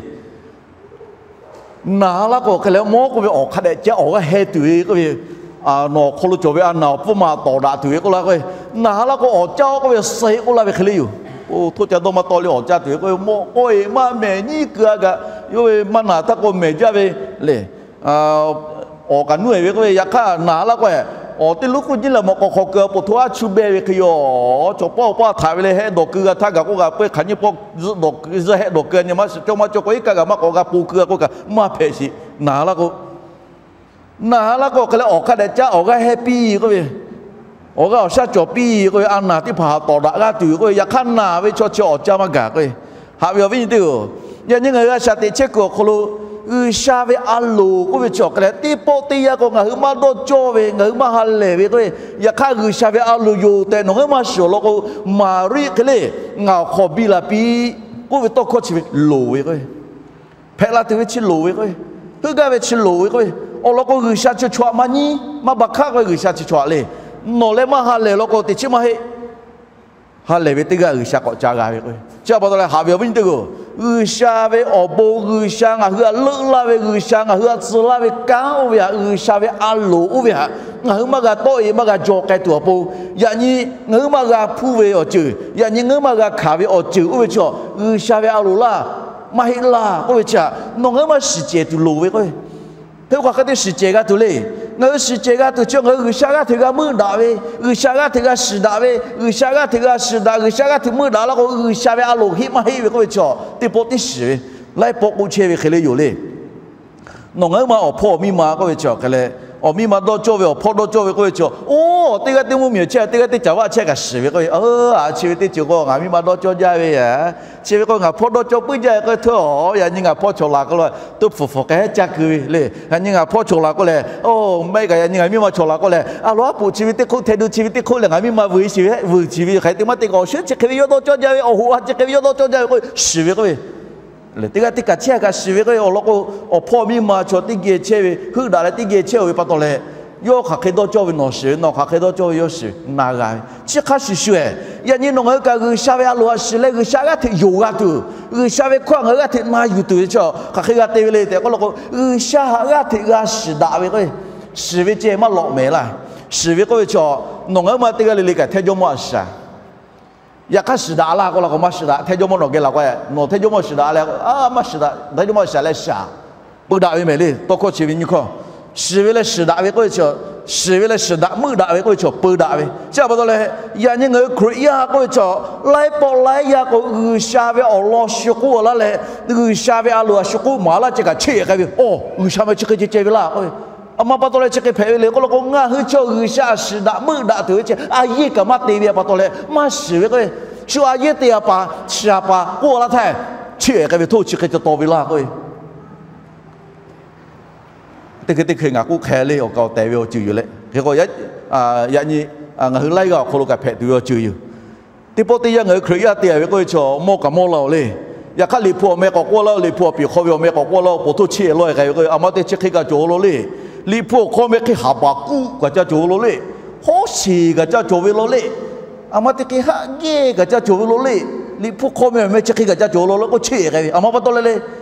Naˬ laˇ k'o hk'e leh mawˇ k'oˆ ve awˬ hk'a dehꞈ caˇ awˬ g'aˇ heh tuˬ ve k'oˆ ve, nawˬ awˬ hk'aw lo cawˬ ve a naˬ awˬ pfuhˇ ma tawˍ daꞈ tuˬ ve k'oˆ laˇ k'o, naˬ laˇ k'o awˬ caˇ k'oˆ ve suh-e k'oˆ laˇ ve hk'e le yoˬ. Oˇ htoˇ ca dawˇ maˇ tawˆ le, awˬ caˇ tuˬ ve k'oˆ ve mawꞈ k'aw-e maˇ mehˍ nyiˇ keu-a kaꞈ, yawˇ ve maˇ naˬ htaˇ k'o mehˍ jaˇ ve le. Awˬ kaꞈ nuˇ-e ve k'oˆ ve, yaꞈ hk'aˇ naˬ laˇ k'o, awˬ teˇ lonˉ k'oˆ nyiˇ leh mawꞈ k'aw hk'aw keu-a po hto aˉ chu beh ve hk'e yoˬ. Chaw pawˆ awˬ paˇ htaꞈ ve leh heh dawˬ keu g'a htaˇ gaˬ k'oˆ g'a peu-e hk'aˬ nyiˇ pawˆ zuhˆ dawˬ keu zuhˆ heh dawˬ keu-a nyi maˇ cawˇ maˇ cawˇ k'o, iˉ kaˆ g'aꞈ maˇ k'awꞈ g'a po keu-a k'oˆ kaꞈ maˇ hpehꞈ sheˍ. Naˬ laˇ k'o, naˬ laˇ k'o hk'e leh awˬ hk'a dehꞈ caˇ awˬ g'aˇ heh piˇ k'oˆ ve, awˬ g'aˇ awˬ shaˉ cawˬ piˇ k'oˆ ve, a naˬ teˇ hpaˍ htaꞈ tawˍ daꞈ g'aˇ tuˬ k'oˆ ve, yaꞈ hk'aˇ naˬ ve chaw chi awˬ caˇ maˇ gaˬ k'o, haꞈ ve awˬ viˉ nyi teˇ-oˬ, yaꞈ nyi ngaˬ hui a shaꞈ teꞈ chehˇ kuiˬ awˬ hk'aw lo G'uiˬsha ve a loˍ k'oˆ ve chi awˬ hk'a leh teˇ pawˆ teˇ yanˇ k'o ngaˬ hui maˇ dawˇ cawˇ ve, ngaˬ hui maˇ ha lehˬ ve k'o, yaꞈ hk'aˇ G'uiˬsha ve a loˍ yoˬ tehꞈ nawˬ ngaˬ hui maˇ shiˍ awˬ lawn k'o, Maˍriˆ hk'e le ngaˬ awˬ hk'aw biˇ la piˇ k'oˆ ve tawˇ hkawˇ chi ve loˍ ve k'o, hpehꞈ la tuˬ ve chi loˍ ve k'o, heuˆ gaˇ ve chi loˍ ve k'o, awˬ lawn k'o G'uiˬsha chi chaw-aꞈ maˇ nyiˉ maˇ baˬ hkaˆ k'o G'uiˬsha chi chaw-aꞈ le. Nawˬ leh maˇ ha lehˬ lawn k'o teˇ chiˉ maˇ heˆ. Ha lehˬ ve teˇ g'aˇ G'uiˬsha k'awꞈ ca g'a ve k'o, chi pa taw leh haꞈ ve awˬ viˉ nyi teˇ-oˬ, G'uiˬsha ve awˬ bon G'uiˬsha ngaˬ hui htaꞈ leuˆ laˇ ve, G'uiˬsha ngaˬ hui htaꞈ tcuh laˇ ve kanˉ oˇ ve htaꞈ, G'uiˬsha ve a loˍ oˇ ve htaꞈ ngaˬ hui maˇ g'a tawˆ-e maˇ g'a jaw k'ai tuˬ awˬ pon, yaꞈ nyi ngaˬ hui maˇ g'a hpuˇ ve awˬ ceuˬ, yaꞈ nyi ngaˬ hui maˇ g'a hkanˍ ve awˬ ceuˬ oˇ ve chi G'uiˬsha ve a loˍ laˇ maˇ heˆ laˇ k'oˆ ve chi htaꞈ nawˬ ngaˬ hui maˇ shiˍ cehˬ tuˬ loˍ ve k'o, hk'e k'o hk'aˬ hk'e te shiˍ cehˬ g'a tuˬ le. Ngaˬ hui shiˍ cehˬ g'a tuˬ chi ngaˬ hui G'uiˬsha g'aˇ hteꞈ g'a meuˇ daꞈ ve, G'uiˬsha g'aˇ hteꞈ g'a shiˍ daꞈ ve, G'uiˬsha g'aˇ hteꞈ g'a shiˍ daꞈ, G'uiˬsha g'aˇ hteꞈ meuˇ daꞈ laˇ k'o G'uiˬsha ve a loˍ heˆ maˇ heˆ ve k'oˆ ve chi teˇ pawˆ teˇ shiˍ ve laiˉ pawˆ k'oˆ chehˇ ve hk'e le yoˬ le. Nawˬ ngaˬ hui ma awˬ hpawˇ awˬ miˇ ma k'oˆ ve chi awˬ hk'e leh, awˬ miˇ ma dawˇ cawˇ ve awˬ hpawˇ dawˇ cawˇ ve k'oˆ ve chi, oˇ teˇ g'aˇ teˇ mvuhˇmiˬ chehˇ, teˇ g'aˇ teˇ caˍ vaˆ chehˇ kaꞈ shiˍ ve k'oˆ ve, a chi ve teˇ ceuˬ k'o ngaˬ miˇ ma dawˇ cawˇ jaˇ ve a, chi ve k'o ngaˬ hpawˇ dawˇ cawˇ puiˉ jaˇ ve k'oˆ ve htawˇ, yaꞈ nyi ngaˬ hpawˇ chaw laˬ k'o la, to hpfuhˍ hpfuhˍ k'ai heˉ caˇ keu ve le. Yaꞈ nyi ngaˬ hpawˇ chaw laˬ k'oˆ leh, oˇ mehˆ kaꞈ yaꞈ nyi ngaˬ miˇ ma chaw laˬ k'oˆ leh, a loꞈ aˉ poꞈ chi ve teˇ hk'oˆ hteh do chi ve teˇ hk'oˆ lehˬ ngaˬ miˇ ma vuiˬ shiˍ ve, vuiˬ chi ve hk'aˬ hk'e te maˇ te k'o, awˬ shuˉ chi hk'e ve yawˇ dawˇ cawˇ jaˇ ve, awˬ hoꞈ ha chi hk'e ve yawˇ dawˇ cawˇ jaˇ ve k'oˆ ve shiˍ ve k'oˆ ve. Teˇ g'aˇ teˇ kaꞈ chehˇ kaꞈ shiˍ ve k'oˆ ve, awˬ lawn k'o awˬ hpawˇ miˇ ma chaw teˇ geh chehˇ ve, heuˆ daꞈ leh teˇ geh chehˇ-oˬ ve pa taw leh, yawˇ hk'aˬ hk'e dawˇ cawˇ ve nawˬ shiˍ ve, nawˬ hk'aˬ hk'e dawˇ cawˇ ve yawˇ shiˍ ve, na g'a ve. Chi hk'a shuˍ shuˍ-ehˍ, yaꞈ nyi nawˬ ngaˬ hui kaꞈ G'uiˬsha ve a loˍ htaꞈ shiˍ leh G'uiˬsha g'aˇ hteꞈ yonˍ g'a tuˬ, G'uiˬsha ve hkawˇ htaꞈ ngaˬ hui g'aˇ hteꞈ na yuˬ tuˬ ve chi hk'aˬ hk'e g'a te ve le tehꞈ k'oˆ law k'o, G'uiˬsha htaꞈ g'aˇ hteꞈ g'a shiˍ daꞈ ve k'o, shiˍ ve ceh maˇ lawꞈ mehˍ laˇ. Shiˍ ve k'oˆ ve chaw, nawˬ ngaˬ hui ma teˇ g'aˇ le le kaꞈ htehˇ jawˇ mawˇ a shaˍ. Yaꞈ hk'aˇ shiˍ daꞈ laˇ k'oˆ la k'o maˇ shiˍ daꞈ. Htehˇ jawˇ mawˇ nawˬ geh laˬ k'o, nawˬ htehˇ jawˇ mawˇ shiˍ daꞈ leh, a maˇ shiˍ daꞈ, htehˇ jawˇ mawˇ shiˍ leh shaˍ, peu daꞈ ve mehˍ le. Tawˇ hkawˇ chi ve nyiˇ hkawˇ, shiˍ ve leh shiˍ daꞈ ve k'oˆ ve chaw, shiˍ ve leh shiˍ daꞈ meuˆ daꞈ ve k'oˆ ve chaw peu daꞈ ve. Chi a pa taw leh, yaꞈ nyi ngaˬ hui Hkriꞈ yaˇ k'oˆ ve chaw, laiˉ pawˆ laiˉ yaˇ k'o G'uiˬsha ve awˬ lawn shu k'oˆ laˇ leh, G'uiˬsha ve a loˍ a shu k'oˆ maˍ laˇ ceh kaꞈ cheˇ k'ai ve, a G'uiˬsha ma chi hk'e ceh ceh ve laˇ k'oˆ ve. A ma pa taw leh chi hk'e hpehꞈ ve le k'oˆ la k'o, ngaˬ hui chaw G'uiˬsha a shiˍ daꞈ meuˆ daꞈ tuˬ ve chi a yehˇ kaꞈ maˇ te ve a pa taw leh maˇ shiˍ ve k'o, shu a yehˇ te a paˍ shiˍ a paˍ k'oˆ laˇ htaˇ, cheˇ k'ai ve htoˇ chi hk'e te taw ve laˇ k'oˆ ve. Teˇ hk'e teˇ hk'e ngaˬ k'oˆ hk'e le awˬ kaˍ awˬ tehˬ ve awˬ ceuˬ yoˬ leh, hk'e k'o, yaꞈ nyi ngaˬ hui laiˉ g'aˇ awˬ hk'aw lo kaꞈ hpehꞈ tuˬ ve awˬ ceuˬ yoˬ. Teˇ pawˆ teˇ yanˇ ngaˬ hui Hkriꞈ yaˇ te a ve k'oˆ ve chaw mawˇ kaꞈ mawˇ la-oˬ le. Yaꞈ hk'aˇ Liꞈ hpu awˬ meh k'awꞈ k'oˆ laˇ-oˬ, Liꞈ hpu awˬ piˍ hk'aw ve awˬ meh k'awꞈ k'oˆ laˇ-oˬ, po htoˇ cheˇ lawˇ-e k'ai ve k'o, a ma te chi hk'e kaꞈ cawˬ ve law le. Liꞈ hpu awˬ hk'aw meh hk'e haˍ baˬ k'uˆ kaꞈ ca cawˬ ve law le. Hawˉ sheˍ kaꞈ ca cawˬ ve law le. A ma te hk'e haˆ gehˇ kaꞈ ca cawˬ ve law le. Liꞈ hpu hk'aw meh awˬ meh chi hk'e kaꞈ ca cawˬ ve law le k'oˆ cheˇ k'ai ve. A ma pa taw leh le,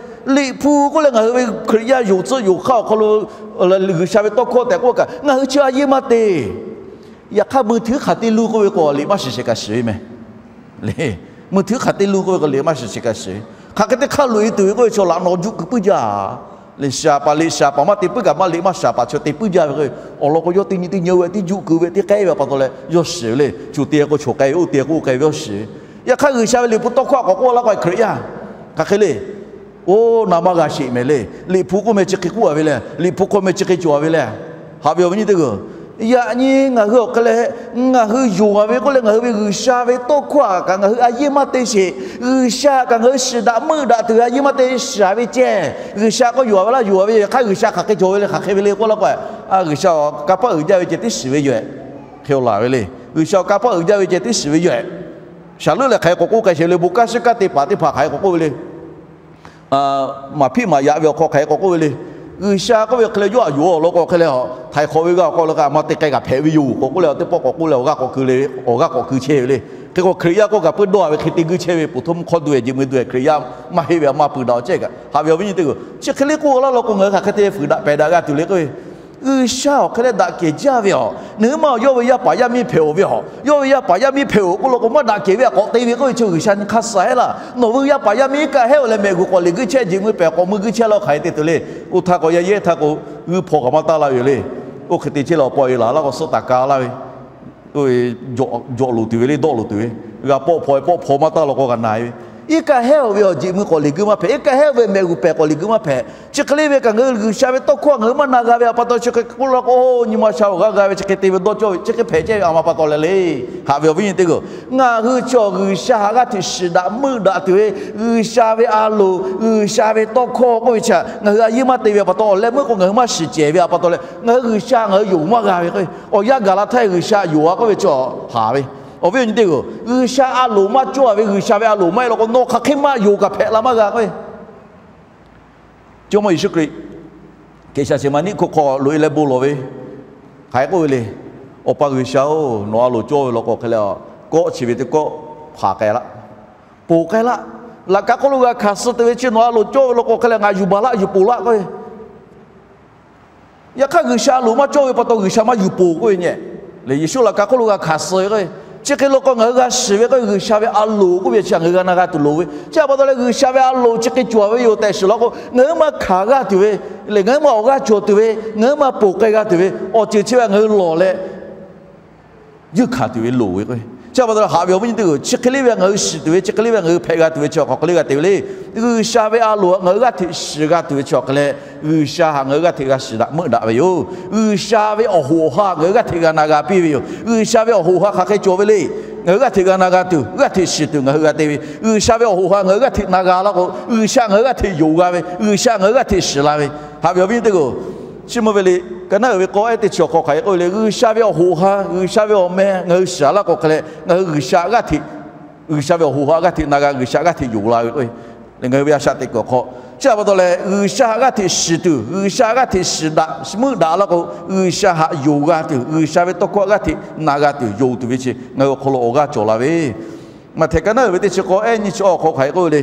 Liꞈ hpu k'oˆ leh ngaˬ hui ve Hkriꞈ yaˇ yonˍ tcuhˆ yonˍ hk'aˇ awˬ hk'aw lo G'uiˬsha ve tawˇ hkawˇ tehꞈ k'oˆ kaꞈ ngaˬ hui chi a yehˇ maˇ te. Yaꞈ hk'aˇ mui htuiˉ hk'aˬ te lu k'oˆ ve k'o, liꞈ maˇ shiˍ shehˍ kaꞈ shiˍ ve mehˍ le. Mui htuiˉ hk'aˬ te lu k'oˆ ve k'o, liꞈ maˇ shiˍ shehˍ kaꞈ shiˍ ve. Hk'aˬ hk'e te hk'aˇ loꞈ e tuˬ ve k'oˆ ve chaw laꞈ naw juˆ keu puiˉ jaˇ le. Shiˍ a paˍ liꞈ shiˍ a paˍ maˇ te puiˉ kaꞈ maˇ liꞈ maˇ shiˍ a paˍ chi te puiˉ jaˇ ve k'o, awˬ lawn k'o yawˇ teˇ nyi teˇ nyi-o ve teˇ juˆ keu ve teˇ k'ehˉ ve a pa taw leh yawˇ shiˍ ve le. Cuˬ te k'o choˬ k'ai ve, oˇ te k'o oˇ k'ai ve yawˇ shiˍ ve. Yaꞈ hk'aˇ G'uiˬsha ve Liꞈ hpu tawˇ hkawˇ a k'awꞈ k'oˆ laˇ k'o, Hkriꞈ yaˇ hk'aˬ hk'e le. Oˇ, na maˇ g'a sheˍ mehˍ le. Liꞈ hpu k'oˆ meh chi hk'e k'oˆ a ve le. Liꞈ hpu hk'aw meh chi hk'e cawˬ a ve le. Haꞈ ve awˬ viˉ nyi teˇ g'aˇ, yaꞈ nyi ngaˬ hui awˬ hk'e leh, ngaˬ hui yonˍ a ve k'oˆ leh ngaˬ hui ve G'uiˬsha ve tawˇ hkawˇ a kaꞈ ngaˬ hui a yehˇ maˇ te sheˍ. G'uiˬsha kaꞈ ngaˬ hui shiˍ daꞈ meuˆ daꞈ tuˬ ve a yehˇ maˇ te shiˍ a ve ceh. G'uiˬsha k'o yonˍ a ve laˇ, yonˍ a ve yaꞈ hk'aˇ G'uiˬsha hk'aˬ hk'e cawˬ ve le, hk'aˬ hk'e ve le k'oˆ laˇ k'o, a G'uiˬsha kanˇ paˆ uiˍ jaˇ ve ceh tiˉ shiˍ ve yoˬ-ehˍ. Hk'e laˬ ve le. G'uiˬsha kanˇ paˆ uiˍ jaˇ ve ceh tiˉ shiˍ ve yoˬ-ehˍ. Shaˍ leuˉ lehˬ hk'aˬ hk'e k'awꞈ k'oˆ k'ai sheˍ le, bon kanˉ shiˉ kanˉ te paˍ teˇ hpaˍ hk'aˬ hk'e k'awꞈ k'oˆ ve le. Maˍ hpiˆ maˍ yaꞈ ve awˬ hk'aw hk'aˬ hk'e k'awꞈ k'oˆ ve le. G'uiˬsha k'oˆ ve hk'e leh yawˇ a yonˍ a awˬ lawn k'o hk'e leh, htaiˍ hk'awꞈ ve g'a awˬ hk'aw lo kaꞈ a ma te k'ai kaꞈ hpehꞈ ve yoˬ k'awꞈ k'oˆ leh, teˇ pawˆ k'awꞈ k'oˆ leh awˬ g'aˇ k'awꞈ keu le, awˬ g'aˇ k'awꞈ keu chehˇ ve le. Hk'e k'o Hkriꞈ yaˇ k'oˆ kaꞈ puiˉ dawˇ a ve hk'e te guiˇ chehˇ ve, poˬ htoˇ mvuhˇ hk'awˇ duˬ-e jeꞈ mui duˬ-e Hkriꞈ yaˇ maˇ heˆ ve a maˇ pui daꞈ awˬ cehˇ kaꞈ. Haꞈ ve awˬ viˉ nyi teˇ g'aˇ, chi hk'e le k'oˆ laˇ law k'o ngaˬ hui hk'aˬ hk'e te fuiˍ daꞈ pehˬ daꞈ g'a tuˬ le k'oˆ ve, G'uiˬsha awˬ hk'e leh daꞈ kehˬ jaˇ ve aˬ. Nawˬ hui ma yawˇ ve yaˇ paˍ yaˇ miˇ hpehꞈ-oˬ ve aˬ. Yawˇ ve yaˇ paˍ yaˇ miˇ hpehꞈ-oˬ k'oˆ law k'o, maˇ daꞈ kehˬ ve a k'awꞈ te ve k'oˆ ve chi G'uiˬsha nyi hk'aˇ suh heˆ laˇ. Nawˬ hui yaˇ paˍ yaˇ miˇ kaꞈ heˆ-oˬ leh mehꞈ g'uˬ k'awꞈ liꞈ guiˇ chehˇ, jeꞈ mui pehˬ k'awꞈ mui guiˇ chehˇ laˇ hk'aˬ hk'e te tuˬ le. Oˇ htaˇ k'o yaˇ yehˇ htaˇ k'o g'uiˇ hpaw kaꞈ maˇ taˇ laˇ ve yoˬ le. Oˇ hk'e te chehˇ leh awˬ pa e laˬ laˇ k'o suhˉ taˍ ka laˇ ve jawꞈ loˍ tuˬ ve le, dawˆ loˍ tuˬ ve, g'a pawˆ hpaw e pawˆ hpaw maˇ taˇ law k'o g'a na e ve. Iˉ kaˆ heˆ-oˬ ve awˬ jeꞈ mui k'awꞈ liꞈ guiˇ maˇ hpehꞈ, iˉ kaˆ heˆ-oˬ ve mehꞈ g'uˬ pehˬ k'awꞈ liꞈ guiˇ maˇ hpehꞈ. Chi hk'e le ve kaꞈ ngaˬ hui G'uiˬsha ve tawˇ hkawˇ ngaˬ hui maˇ na g'a ve a pa taw chi hk'e k'oˆ law k'o, nyi ma sha awˬ g'aˇ g'a ve chi hk'e te ve dawˇ cawˇ ve chi hk'e hpehꞈ chehˇ ve a ma pa taw leh le. Haꞈ ve awˬ viˉ nyi teˇ g'aˇ, ngaˬ hui chaw G'uiˬsha haꞈ g'aˇ hteꞈ shiˍ daꞈ meuˆ daꞈ tuˬ ve, G'uiˬsha ve a loˍ, G'uiˬsha ve tawˇ hkawˇ k'oˆ ve chi ngaˬ hui a yehˇ maˇ te ve a pa taw, awˬ leh meuˇ k'o ngaˬ hui maˇ shiˍ cehˬ ve a pa taw leh ngaˬ hui G'uiˬsha ngaˬ hui yonˍ maˇ g'a ve k'o, awˬ yanˇ gaˬ la htaˇ G'uiˬsha yonˍ a k'oˆ ve chi haꞈ ve. Awˬ viˉ awˬ nyi teˇ g'aˇ, G'uiˬsha a loˍ maˇ cawˇ a ve, G'uiˬsha ve a loˍ maˇ heˆ law k'o nawˬ hk'aˬ hk'e maˇ yonˍ kaꞈ hpehꞈ la maˇ g'a k'o, Jawˇmawˇ Yeˍsuˆ Hkriꞈ hk'e shaˍ sheˍ ma niˆ hko hk'aw loꞈ e leh bon lawˬ ve hk'aˬ hk'e k'oˆ ve le. Awˬ pa G'uiˬsha-oˬ, nawˬ a loˍ cawˇ ve law k'o hk'e leh, kawˆ chi ve teˇ kawˆ hpanˍ k'ai laˇ, ponˬ k'ai laˇ. Laꞈ ka hk'oˆ lo g'a hkanˍ suh tuˬ ve chi nawˬ a loˍ cawˇ ve law k'o hk'e leh ngaˬ yuˬ baˬ laˇ, yuˬ ponˬ laˇ k'oˆ ve. Yaꞈ hk'aˇ G'uiˬsha a loˍ maˇ cawˇ ve pa taw G'uiˬsha maˇ yuˬ ponˬ k'oˆ ve nyi. Yeˍsuˆ laꞈ ka hk'oˆ lo g'a hkanˍ suh ve k'o, chi hk'e law k'o ngaˬ hui g'a shiˍ ve k'o G'uiˬsha ve a loˍ k'oˆ ve chi ngaˬ hui g'a na g'a tuˬ loˍ ve. Chi a pa taw leh G'uiˬsha ve a loˍ chi hk'e cawˬ ve yoˬ tehꞈ shiˍ law k'o, ngaˬ hui maˇ hkanˍ g'a tuˬ ve, lehˬ ngaˬ hui maˇ awˬ g'aˇ cawˬ tuˬ ve, ngaˬ hui maˇ ponˬ k'ai g'a tuˬ ve awˬ ceuˬ chi ve ngaˬ hui lawˬ leh yuˇ hkanˍ tuˬ ve loˍ ve k'o, chi a pa taw leh haꞈ ve awˬ viˉ nyi teˇ g'aˇ, chi hk'e le ve ngaˬ hui shiˍ tuˬ ve, chi hk'e le ve ngaˬ hui hpehꞈ g'a tuˬ ve chi awˬ hk'aw hk'e le g'a te ve le. G'uiˬsha ve a loˍ ngaˬ hui g'aˇ hteꞈ shiˍ g'a tuˬ ve chi awˬ hk'e leh, G'uiˬsha haꞈ ngaˬ hui g'aˇ hteꞈ g'a shiˍ daꞈ meuˆ daꞈ ve yoˬ. G'uiˬsha ve awˬ hoꞈ awˬ ha ngaˬ hui g'aˇ hteꞈ g'a na g'a piˇ ve yoˬ. G'uiˬsha ve awˬ hoꞈ awˬ ha hk'aˬ hk'e cawˬ ve le. Ngaˬ hui g'aˇ hteꞈ g'a na g'a tuˬ, g'aˇ hteꞈ shiˍ tuˬ ngaˬ hui g'a te ve. G'uiˬsha ve awˬ hoꞈ ha ngaˬ hui g'aˇ hteꞈ na g'a laˇ k'o, G'uiˬsha ngaˬ hui g'aˇ hteꞈ yonˍ g'a ve, G'uiˬsha ngaˬ hui g'aˇ hteꞈ shiˍ la ve. Haꞈ ve awˬ viˉ nyi teˇ g'aˇ, chi mvuh ve le, ka naˉ uiˍ ve k'awꞈ ehˉ teˇ chi awˬ hk'aw hk'aˬ hk'e k'oˆ ve le, G'uiˬsha ve awˬ hoꞈ ha, G'uiˬsha ve awˬ meh ngaˬ hui shiˍ laˇ k'o hk'e leh, ngaˬ hui G'uiˬsha g'aˇ hteꞈ, G'uiˬsha ve awˬ hoꞈ ha g'aˇ hteꞈ na g'a, G'uiˬsha g'aˇ hteꞈ yonˍ la ve k'o, ngaˬ hui ve a shaꞈ teꞈ kuiˬ awˬ hk'aw, chi a pa taw leh G'uiˬsha g'aˇ hteꞈ shiˍ tuˬ, G'uiˬsha g'aˇ hteꞈ shiˍ daꞈ meuˆ daꞈ laˇ k'o, G'uiˬsha haꞈ yonˍ g'a tuˬ, G'uiˬsha ve tawˇ hkawˇ g'aˇ hteꞈ na g'a tuˬ yonˍ tuˬ ve chi ngaˬ hui awˬ hk'aw lo awˬ g'aˇ cawˬ la ve. Maꞈhtehˍ ka naˉ uiˍ ve teˇ chi k'awꞈ ehˉ nyi chi awˬ hk'aw hk'aˬ hk'e k'oˆ ve le.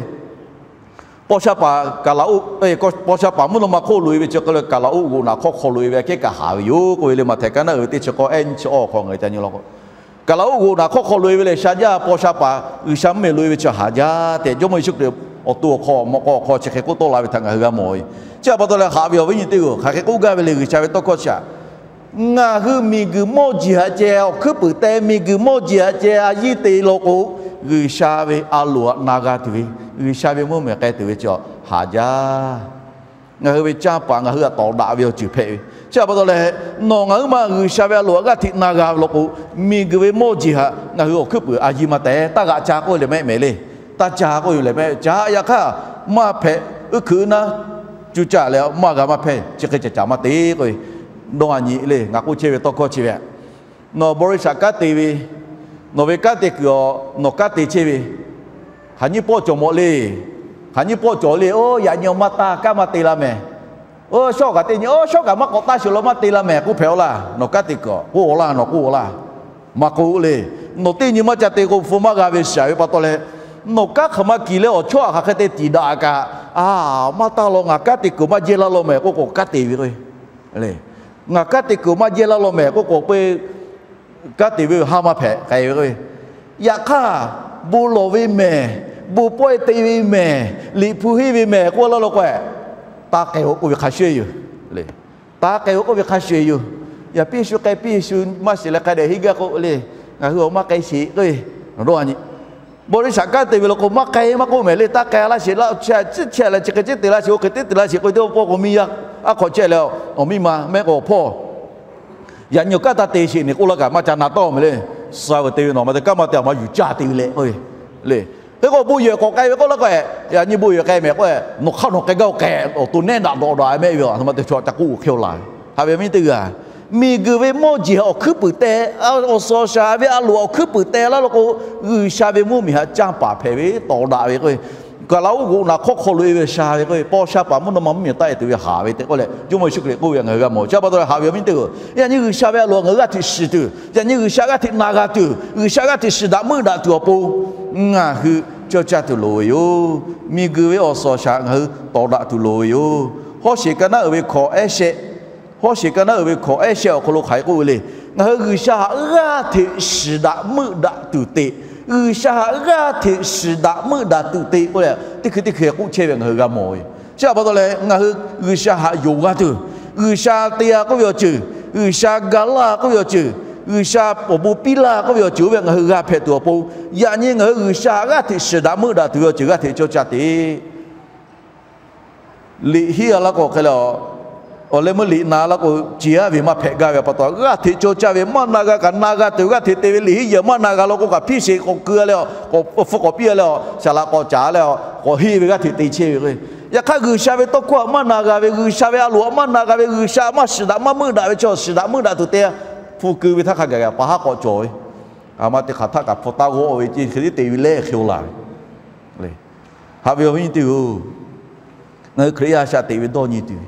paw sha paˍ kaˍ laˍ oˆ, paw sha paˍ mvuhˇ naw ma hk'oˆ loꞈ-e ve chi hk'e le, kaˍ laˍ oˆ g'oꞈ naˍ hk'awˇ hk'aw loꞈ-e ve aꞈ kehˉ kaꞈ haˍ ve yoˬ k'oˆ ve le. Maꞈ htehˍ ka naˉ uiˍ ve teˇ chi k'awˇ ehˉ nyiˇ chi awˇ hk'aw ngaˬ hui ca nyi law k'o, kaˍ laˍ oˆ g'oꞈ naˍ hk'awˇ hk'aw loꞈ-e ve lehˬ, sha jaˇ paw sha paˍ G'uiˬsha mvuhˇ miˬ loꞈ-e ve chi haˍ jaˇ tehꞈ Jawˇmawˇ Yeˍsuˆ Hkriꞈ awˬ to awˬ hk'aw mawꞈ k'aw awˬ hk'aw chi hk'e k'oˆ tawˆ la ve htaꞈ ngaˬ hui g'a mawˬ ve. Chi htaꞈ pa taw leh haꞈ ve awˬ viˉ nyi teˇ hpaˍ-oˬ, hk'aˬ hk'e k'oˆ gaˇ ve le, G'uiˬsha ve tawˇ hkawˇ chi aꞈ, ngaˬ hui miˬguiˬ mawˇ jeˬ htaꞈ ceh awˬ hkuiˉ puiˍ teh, miˬguiˬ mawˇ jeˬ htaꞈ ceh a yiˇ te law k'o, G'uiˬsha ve a loˍ htaꞈ na g'a tuˬ ve, G'uiˬsha ve mvuhˇ miˬ k'ai tuˬ ve chi haˍ jaˇ. Ngaˬ hui ve canˇ paˍ ngaˬ hui htaꞈ tawˍ daꞈ ve awˬ ceuˬ hpehꞈ ve. Chi htaꞈ pa taw leh, nawˬ ngaˬ huiˉ ma G'uiˬsha ve a loˍ htaꞈ g'aˇ hteꞈ na g'a ve law k'o, miˬguiˬ ve mawˇ jeˬ htaꞈ ngaˬ hui awˬ hkuiˉ puiˍ a yiˇ maˇ teh, taˇ g'aꞈ ca k'oˆ ve lehˬ mehˆ mehˍ le. Taˇ ca k'oˆ ve lehˬ mehˆ ca, yaꞈ hk'aˇ maˇ hpehꞈ, uˉ hkuiꞈ naˉ, cuˇ caˇ leh maˇ g'a maˇ hpehˇ, chi hk'e ca caˍ maˇ te k'oˆ ve, dawˇ a nyi le. Ngaˬ k'oˆ chehˇ ve tawˇ hkawˇ chi ve, nawˬ บริษัท kanˉ te ve, nawˬ ve kanˉ te kuiˬ awˬ nawˬ kanˉ te chehˇ ve, hk'aˬ nyiˇ pawˆ cawˬ mawꞈ le. Hk'aˬ nyiˇ pawˆ cawˬ le, oˇ yaꞈ nyi awˬ maˇ taˇ, kanˉ maˇ te la mehˍ. Oˇ shawˉ kaꞈ teˇ nyi, oˇ shawˉ kaꞈ maˇ k'awꞈ taˇ sheˍ law, maˇ te la mehˍ k'oˆ hpehꞈ-aw laˇ. Nawˬ kanˉ te kuiˬ k'oˆ-aw laˇ, nawˬ k'oˆ-aw laˇ. Maˇ k'oˆ le. Nawˬ teˇ nyi maˇ ca te k'o, hpu maˇ g'a ve shaˍ ve pa taw leh, nawˬ kanˉ hk'aˬ ma kiˬ leh awˬ chawˇ htaꞈ hk'aˬ hk'e te tiˍ daꞈ kaꞈ, a, maˇ taˇ law, ngaˬ kanˉ te kuiˬ maˇ jehˇ laˇ law mehˍ k'oˆ k'o kanˉ te ve k'o, ngaˬ kanˉ te kuiˬ maˇ jehˇ laˇ law mehˍ k'oˆ k'o, kanˉ te ve haˉ maˇ hpehꞈ k'ai ve k'o, yaꞈ hk'aˇ bon lawˬ ve mehˍ, bon pawehˇ te ve mehˍ, liꞈ hpu henˇ ve mehˍ k'oˆ laˇ law k'o, taˇ k'ai-o k'oˆ ve hk'a shuˍ yoˬ. Taˇ k'ai-o k'oˆ ve hk'a shuˍ yoˬ. Yaꞈ piˇ shu k'ai piˇ shu maˇ shiˍ leh k'ai dehꞈ henˇ gaˇ k'o le, ngaˬ hui awˬ maˇ k'ai sheˍ k'o, บริษัท kanˉ te ve law k'o maˇ k'ai maˇ k'oˆ mehˍ le, taˇ k'ai laˇ sheˍ laˇ, chi chi leh chi hk'e ciˉ te laˇ sheˍ, oˇ hk'e teˉ te laˇ sheˍ k'oˆ ve teˇ pawˆ k'o miˇ yaˇ aˉ hk'awꞈ chehˇ leh, awˬ miˇ ma mehˆ k'o awˬ hpawˇ yaꞈ nyi awˬ kanˉ taˇ te sheˍ neˬ k'oˆ laˇ kaꞈ maˇ ca na tawˇ mehˍ le. Suh ve te ve nawˬ ma te kanˉ maˇ te, a ma yuˬ caˇ te ve leh k'o, le. Hk'e k'o bon yehˬ k'awꞈ k'ai ve k'oˆ laˇ k'o, yaꞈ nyi bon yehˬ k'ai mehˍ k'o, nawˬ hk'aˇ nawˬ k'ai gaˇ-o k'ai, awˬ to nehˉ daꞈ dawꞈ daꞈ mehˆ ve a htoꞈ ma te chaw ca k'oˆ hk'e-o laˇ ve. Haꞈ ve awˬ viˉ teˇ g'aˇ, miˬguiˬ ve mawˇ jeˬ awˬ hkuiˉ puiˍ teh, awˬ suhˍ awˬ shaˍ ve a loˍ awˬ hkuiˉ puiˍ teh laˇ law k'o, G'uiˬsha ve mvuhˇ miˬ htaꞈ canˇ paˍ hpehꞈ ve tawˍ daꞈ ve k'o, kaˍ laˍ oˆ g'oꞈ naˍ hk'awˇ hk'aw loꞈ-e ve shaˍ ve k'o, paw sha paˍ mvuhˇ naw ma mvuhˇ miˬ taˆ-e tuˬ ve haˍ ve tehꞈ k'oˆ leh, Jawˇmawˇ Yeˍsuˆ Hkriꞈ k'oˆ ve ngaˬ hui g'a mawˬ. Chi pa taw leh haꞈ ve awˬ viˉ teˇ g'aˇ, yaꞈ nyi G'uiˬsha ve a loˍ ngaˬ hui g'aˇ hteꞈ shiˍ tuˬ, yaꞈ nyi G'uiˬsha g'aˇ hteꞈ na g'a tuˬ, G'uiˬsha g'aˇ hteꞈ shiˍ daꞈ meuˆ daꞈ tuˬ awˬ pon ngaˬ hui cawˇ caˇ tuˬ loˍ ve yoˬ. Miˬguiˬ ve awˬ suhˍ awˬ shaˍ ngaˬ hui tawˍ daꞈ tuˬ loˍ ve yoˬ. Hawˉ sheˍ ka naˉ uiˍ ve hkawꞈ ehˉ shehˆ, hawˉ sheˍ ka naˉ uiˍ ve hkawꞈ ehˉ shehˆ awˬ hk'aw lo hk'aˬ hk'e k'oˆ ve le. Ngaˬ hui G'uiˬsha htaꞈ g'aˇ hteꞈ shiˍ daꞈ meuˆ daꞈ tuˬ te, G'uiˬsha htaꞈ g'aˇ hteꞈ shiˍ daꞈ meuˆ daꞈ tuˬ te k'oˆ leh, teˇ hkui teˇ hkui k'oˆ chehˇ ve ngaˬ hui g'a mawˬ ve. Chi pa taw leh ngaˬ hui G'uiˬsha htaꞈ yonˍ g'a tuˬ, G'uiˬsha te g'a k'oˆ ve awˬ ceuˬ, G'uiˬsha ga laˇ k'oˆ ve awˬ ceuˬ, G'uiˬsha awˬ bon piˇ laˇ k'oˆ ve awˬ ceuˬ oˇ ve ngaˬ hui g'a hpehꞈ tuˬ awˬ pon, yaꞈ nyi ngaˬ hui G'uiˬsha htaꞈ g'aˇ hteꞈ shiˍ daꞈ meuˆ daꞈ tuˬ ve awˬ ceuˬ g'aˇ hteꞈ cawˇ caˇ te. Liꞈ hiˉ a laˇ k'o hk'e le, awˬ leh meuˇ liꞈ na laˇ k'o, ceˬ aˉ ve maˇ hpehꞈ gaˇ ve pa taw, g'aˇ hteꞈ cawˇ caˇ ve maˇ na g'a kaꞈ na g'a tuˬ, g'aˇ hteꞈ te ve liꞈ hiˉ yeˬ maˇ na g'a law k'o, kaꞈ hpiˇ sheˍ k'awꞈ keu-a leh, k'awꞈ hpu k'awꞈ piˇ-a leh, saˍ laꞈ k'awꞈ caˍ leh, k'awꞈ henˇ ve g'aˇ hteꞈ te chehˇ ve k'o, yaꞈ hk'aˇ G'uiˬsha ve tawˇ hkawˇ htaꞈ maˇ na g'a ve, G'uiˬsha ve a loˍ htaꞈ maˇ na g'a ve, G'uiˬsha maˇ shiˍ daꞈ maˇ meuˆ daꞈ ve chaw shiˍ daꞈ meuˆ daꞈ tuˬ te, hpu keu ve htaˇ hk'a gaˬ gaˬ pa haˉ k'awꞈ cawˬ ve, a ma te hk'aˬ htaˇ kaꞈ hpu taˇ g'awˆ ve ce hk'e te ve lehˬ hk'e-o laˇ ve. Haꞈ ve awˬ viˉ nyi teˇ-oˬ, ngaˬ hui Hkriꞈ yaˇ shaꞈ teꞈ ve dawˇ nyi tuˬ,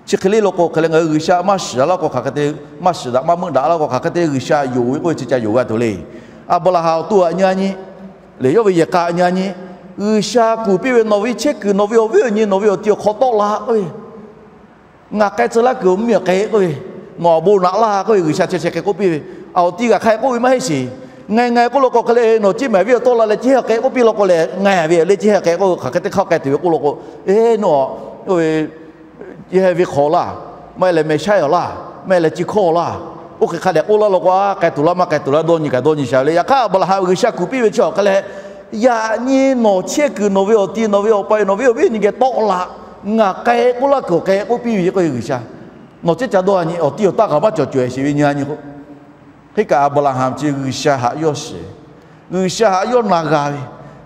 chi hk'e le law k'o hk'e leh ngaˬ hui G'uiˬsha maˇ shiˍ daꞈ laˇ k'o hk'aˬ hk'e te, maˇ shiˍ daꞈ maˇ meuˆ daꞈ laˇ k'o hk'aˬ hk'e te G'uiˬsha yonˍ ve k'oˆ ve chi ca yonˍ g'a tuˬ le. Aˍbraˍhanˍ awˬ to htaꞈ nyi-a nyi, lehˬ yawˇ ve yehˬ k'a nyi-a nyi, G'uiˬsha kuˬ piˇ ve nawˬ ve chehˇ kuiˬ, nawˬ ve awˬ viˉ awˬ nyi, nawˬ ve awˬ ti awˬ hk'aw tawˆ la k'oˆ ve, ngaˬ k'ai tcuh laˇ kuiˬ awˬ mvuhˇmiˬ awˬ k'ai k'oˆ ve, nawˬ awˬ bon naꞈ laˇ k'oˆ ve G'uiˬsha chi chi hk'e k'oˆ piˇ ve, awˬ ti g'aꞈ hk'ai k'oˆ ve maˇ heˆ sheˍ. Ngaˬ ngaˬ k'oˆ law k'o hk'e le, nawˬ ceˇ maˍ viˉ awˬ tawˆ la leh ceˇ hk'e k'oˆ piˇ law k'o lehˬ, ngaˬ ve le ceˇ hk'e k'oˆ hk'aˬ hk'e te hk'aˇ k'ai tuˬ ve k'oˆ law k'o, eˬ, nawˬ, oˇ ve, yehˇ ve hk'awꞈ laˇ, maˇ heˆ leh mehˍ shaˉ awˬ laˇ, maˇ heˆ leh ci hkawˇ awˬ laˇ, oˇ hk'e hk'a dehꞈ k'oˆ laˇ law k'o, a k'ai tuˬ laˇ maˇ k'ai tuˬ laˇ dawˇ nyi kaꞈ dawˇ nyi sha ve le. Yaꞈ hk'aˇ Aˍbraˍhanˍ G'uiˬsha kuˬ piˇ ve chi awˬ hk'e leh, yaꞈ nyi nawˬ chehˇ kuiˬ nawˬ ve awˬ ti nawˬ ve awˬ pa nawˬ ve awˬ viˉ awˬ nyi geh tawˆ la, ngaˬ k'ai k'oˆ laˇ kuiˬ awˬ k'ai k'oˆ piˇ ve k'oˆ ve G'uiˬsha, nawˬ ceˇ ca dawˇ-a nyi awˬ ti awˬ taˇ kaꞈ maˇ cawˬ cawˬ-e sheˍ ve nyi-a nyi k'o, hk'e kaꞈ Aˍbraˍhanˍ chi G'uiˬsha htaꞈ yawˇ shiˍ, G'uiˬsha htaꞈ yawˇ na g'a ve,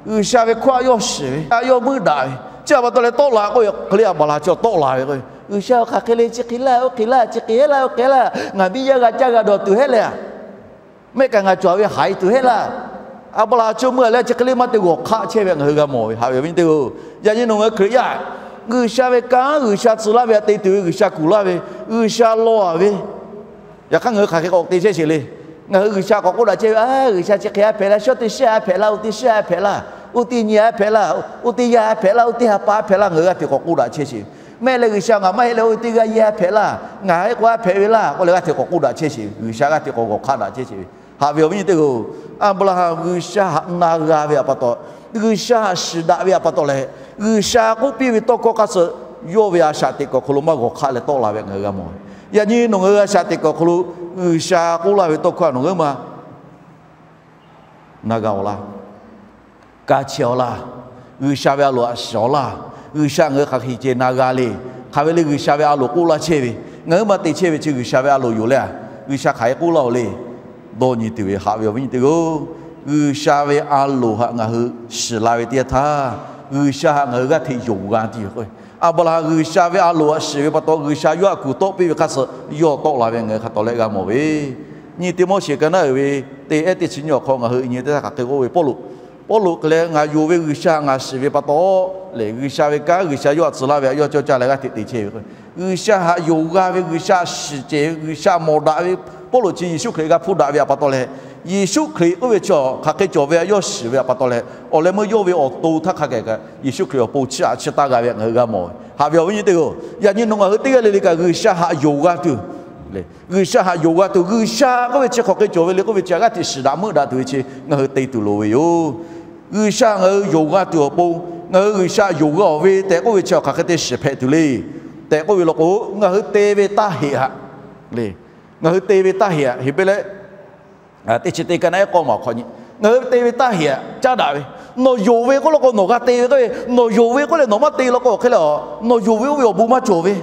G'uiˬsha ve hkawˇ htaꞈ yawˇ shiˍ ve, htaꞈ yawˇ meuˆ daꞈ ve, chi pa taw leh tawˆ la k'oˆ ve hk'e le Aˍbraˍhanˍ chi tawˆ la ve k'o, G'uiˬsha htaꞈ hk'aˬ hk'e le chi hk'e laˇ, oˇ hk'e laˇ, chi hk'e heˆ laˇ, oˇ hk'e laˇ, ngaˬ miˇ yaˇ g'a caˇ g'a dawˬ tuˬ heˆ le a, mehˆ kaꞈ ngaˬ cawˬ ve haiˬ tuˬ heˆ laˇ. Aˍbraˍhanˍ chi meuˇ-a leh chi hk'e le maˇ te g'awˬ hk'aˆ chehˇ ve ngaˬ hui g'a mawˬ ve. Haꞈ ve awˬ viˉ teˇ-oˬ, yaꞈ nyi nawˬ ngaˬ hui Hkriꞈ yaˇ, G'uiˬsha ve kanˉ, G'uiˬsha tcuh laˇ ve htaꞈ te tuˬ ve, G'uiˬsha kuˬ laˇ ve, G'uiˬsha law-a ve, yaꞈ hk'aˇ ngaˬ hui hk'aˬ hk'e k'awꞈ te chehˇ sheˍ le. Ngaˬ hui G'uiˬsha k'awꞈ k'oˆ daꞈ chehˇ ve, a, G'uiˬsha chi hk'e a hpehꞈ laˇ, shawˉ teˇ shiˉ a hpehꞈ laˇ, oˇ teˇ shiˉ a hpehꞈ laˇ. Oˇ teˇ nyi a hpehꞈ laˇ, oˇ teˇ yanˇ a hpehꞈ laˇ, oˇ teˇ ha pa a hpehꞈ laˇ, ngaˬ hui g'aˇ hteꞈ k'awꞈ k'oˆ daꞈ chehˇ sheˍ. Mehˆ leh G'uiˬsha ngaˬ maˇ heˆ leh oˇ ve teˇ g'aˇ yaˇ a hpehꞈ laˇ, ngaˬ heˆ k'o a hpehꞈ ve laˇ k'oˆ leh g'aˇ hteꞈ k'awꞈ k'oˆ daꞈ chehˇ sheˍ. G'uiˬsha g'aˇ hteꞈ k'awꞈ g'awˬ hk'aˇ daꞈ chehˇ sheˍ ve. Haꞈ ve awˬ viˉ nyi teˇ hpaˍ-oˬ, Aˍbraˍhanˍ G'uiˬsha htaꞈ na g'a ve awˬ pa taw, G'uiˬsha htaꞈ shiˍ daꞈ ve awˬ pa taw leh, G'uiˬsha k'oˆ piˇ ve tawˇ hkawˇ hk'a suh yawˇ ve a shaꞈ teꞈ kuiˬ awˬ hk'aw lo maˇ g'awˬ hk'aˇ leh tawˆ la ve ngaˬ hui g'a mawˬ. Yaꞈ nyi nawˬ ngaˬ hui a shaꞈ teꞈ kuiˬ awˬ hk'aw lo G'uiˬsha k'oˆ laˇ ve tawˇ hkawˇ nawˬ ngaˬ hui maˇ na g'a-oˬ laˇ. Ka chehˇ-aw laˇ. G'uiˬsha ve a loˍ htaꞈ shiˍ-aw laˇ. G'uiˬsha ngaˬ hui hk'aˬ hk'e ceh na g'a le. Hk'aˬ ve le G'uiˬsha ve a loˍ k'oˆ laˇ chehˇ ve, ngaˬ hui maˇ te chehˇ ve chi G'uiˬsha ve a loˍ yoˬ leh, G'uiˬsha hk'aˬ hk'e k'oˆ laˇ-oˬ le. Dawˇ nyi tuˬ ve haꞈ ve awˬ viˉ nyi teˇ hpaˍ-oˬ, G'uiˬsha ve a loˍ htaꞈ ngaˬ hui shiˍ la ve teˇ yanˇ htaˇ, G'uiˬsha htaꞈ ngaˬ hui g'aˇ hteꞈ yonˍ g'a tuˬ yoˬ. Aˍbraˍhanˍ G'uiˬsha ve a loˍ htaꞈ shiˍ ve pa taw, G'uiˬsha yawˇ htaꞈ kuˬ tawˆ piˇ ve hk'a suh yawˇ tawˆ la ve ngaˬ hui hk'a tawˍ leh g'a mawˬ ve. Nyi Tiˆmoˉseˍ ka naˉ uiˍ ve teˇ ehˉ teˇ chi nyi awˬ hk'aw ngaˬ hui nyi teˇ htaˇ hk'aˬ hk'e k'oˆ ve, Pawˇluꞈ, Pawˇluꞈ hk'e leh ngaˬ yonˍ ve G'uiˬsha htaꞈ ngaˬ shiˍ ve pa taw lehˬ, G'uiˬsha ve kanˉ G'uiˬsha yawˇ htaꞈ tcuh laˇ ve htaꞈ yawˇ cawˇ caˇ leh g'aˇ hteꞈ te chehˇ ve k'o, G'uiˬsha htaꞈ yonˍ g'a ve, G'uiˬsha shiˍ cehˬ ve, G'uiˬsha mawˬ daꞈ ve, Pawˇluꞈ chi Yeˍsuˆ Hkriꞈ g'a hpuˇ daꞈ ve awˬ pa taw leh, Yeˍsuˆ Hkriꞈ k'oˆ ve chi hk'aˬ hk'e cawˬ ve htaꞈ yawˇ shiˍ ve awˬ pa taw leh, awˬ leh meuˇ yawˇ ve awˬ to htaˇ hk'a gaˬ kaꞈ Yeˍsuˆ Hkriꞈ awˬ pon chiˇ aꞈ chiˇ taˇ g'a ve htaꞈ ngaˬ hui g'a mawˬ. Haꞈ ve awˬ viˉ nyi teˇ hpaˍ-oˬ, yaꞈ nyi nawˬ ngaˬ hui teˇ g'aˇ le le kaꞈ G'uiˬsha htaꞈ yonˍ g'a tuˬ, G'uiˬsha htaꞈ yonˍ g'a tuˬ, G'uiˬsha k'oˆ ve chi hk'aˬ hk'e cawˬ ve le k'oˆ ve chi g'aˇ hteꞈ shiˍ daꞈ meuˆ daꞈ tuˬ ve chi ngaˬ hui te tuˬ loˍ ve yoˬ. G'uiˬsha ngaˬ hui yonˍ g'a tuˬ awˬ pon, ngaˬ hui G'uiˬsha yonˍ g'a-oˬ ve tehꞈ k'oˆ ve chi hk'aˬ hk'e te shiˍ hpehꞈ tuˬ le tehꞈ k'oˆ ve law k'o, ngaˬ hui te ve taˇ heꞈ htaꞈ le, ngaˬ hui te ve taˇ heꞈ htaꞈ heˍbrehˇ teˇ chi teˇ ka naˉ ehˉ k'awˇ maˬ awˬ hk'aw nyi, ngaˬ hui te ve taˇ heꞈ htaꞈ caˉ daꞈ ve. Nawˬ yonˍ ve k'oˆ law k'o nawˬ g'a te ve k'oˆ ve, nawˬ yonˍ ve k'oˆ leh nawˬ maˇ te law k'o hk'e leh, nawˬ yonˍ ve oˇ ve awˬ bon maˇ cawˬ ve.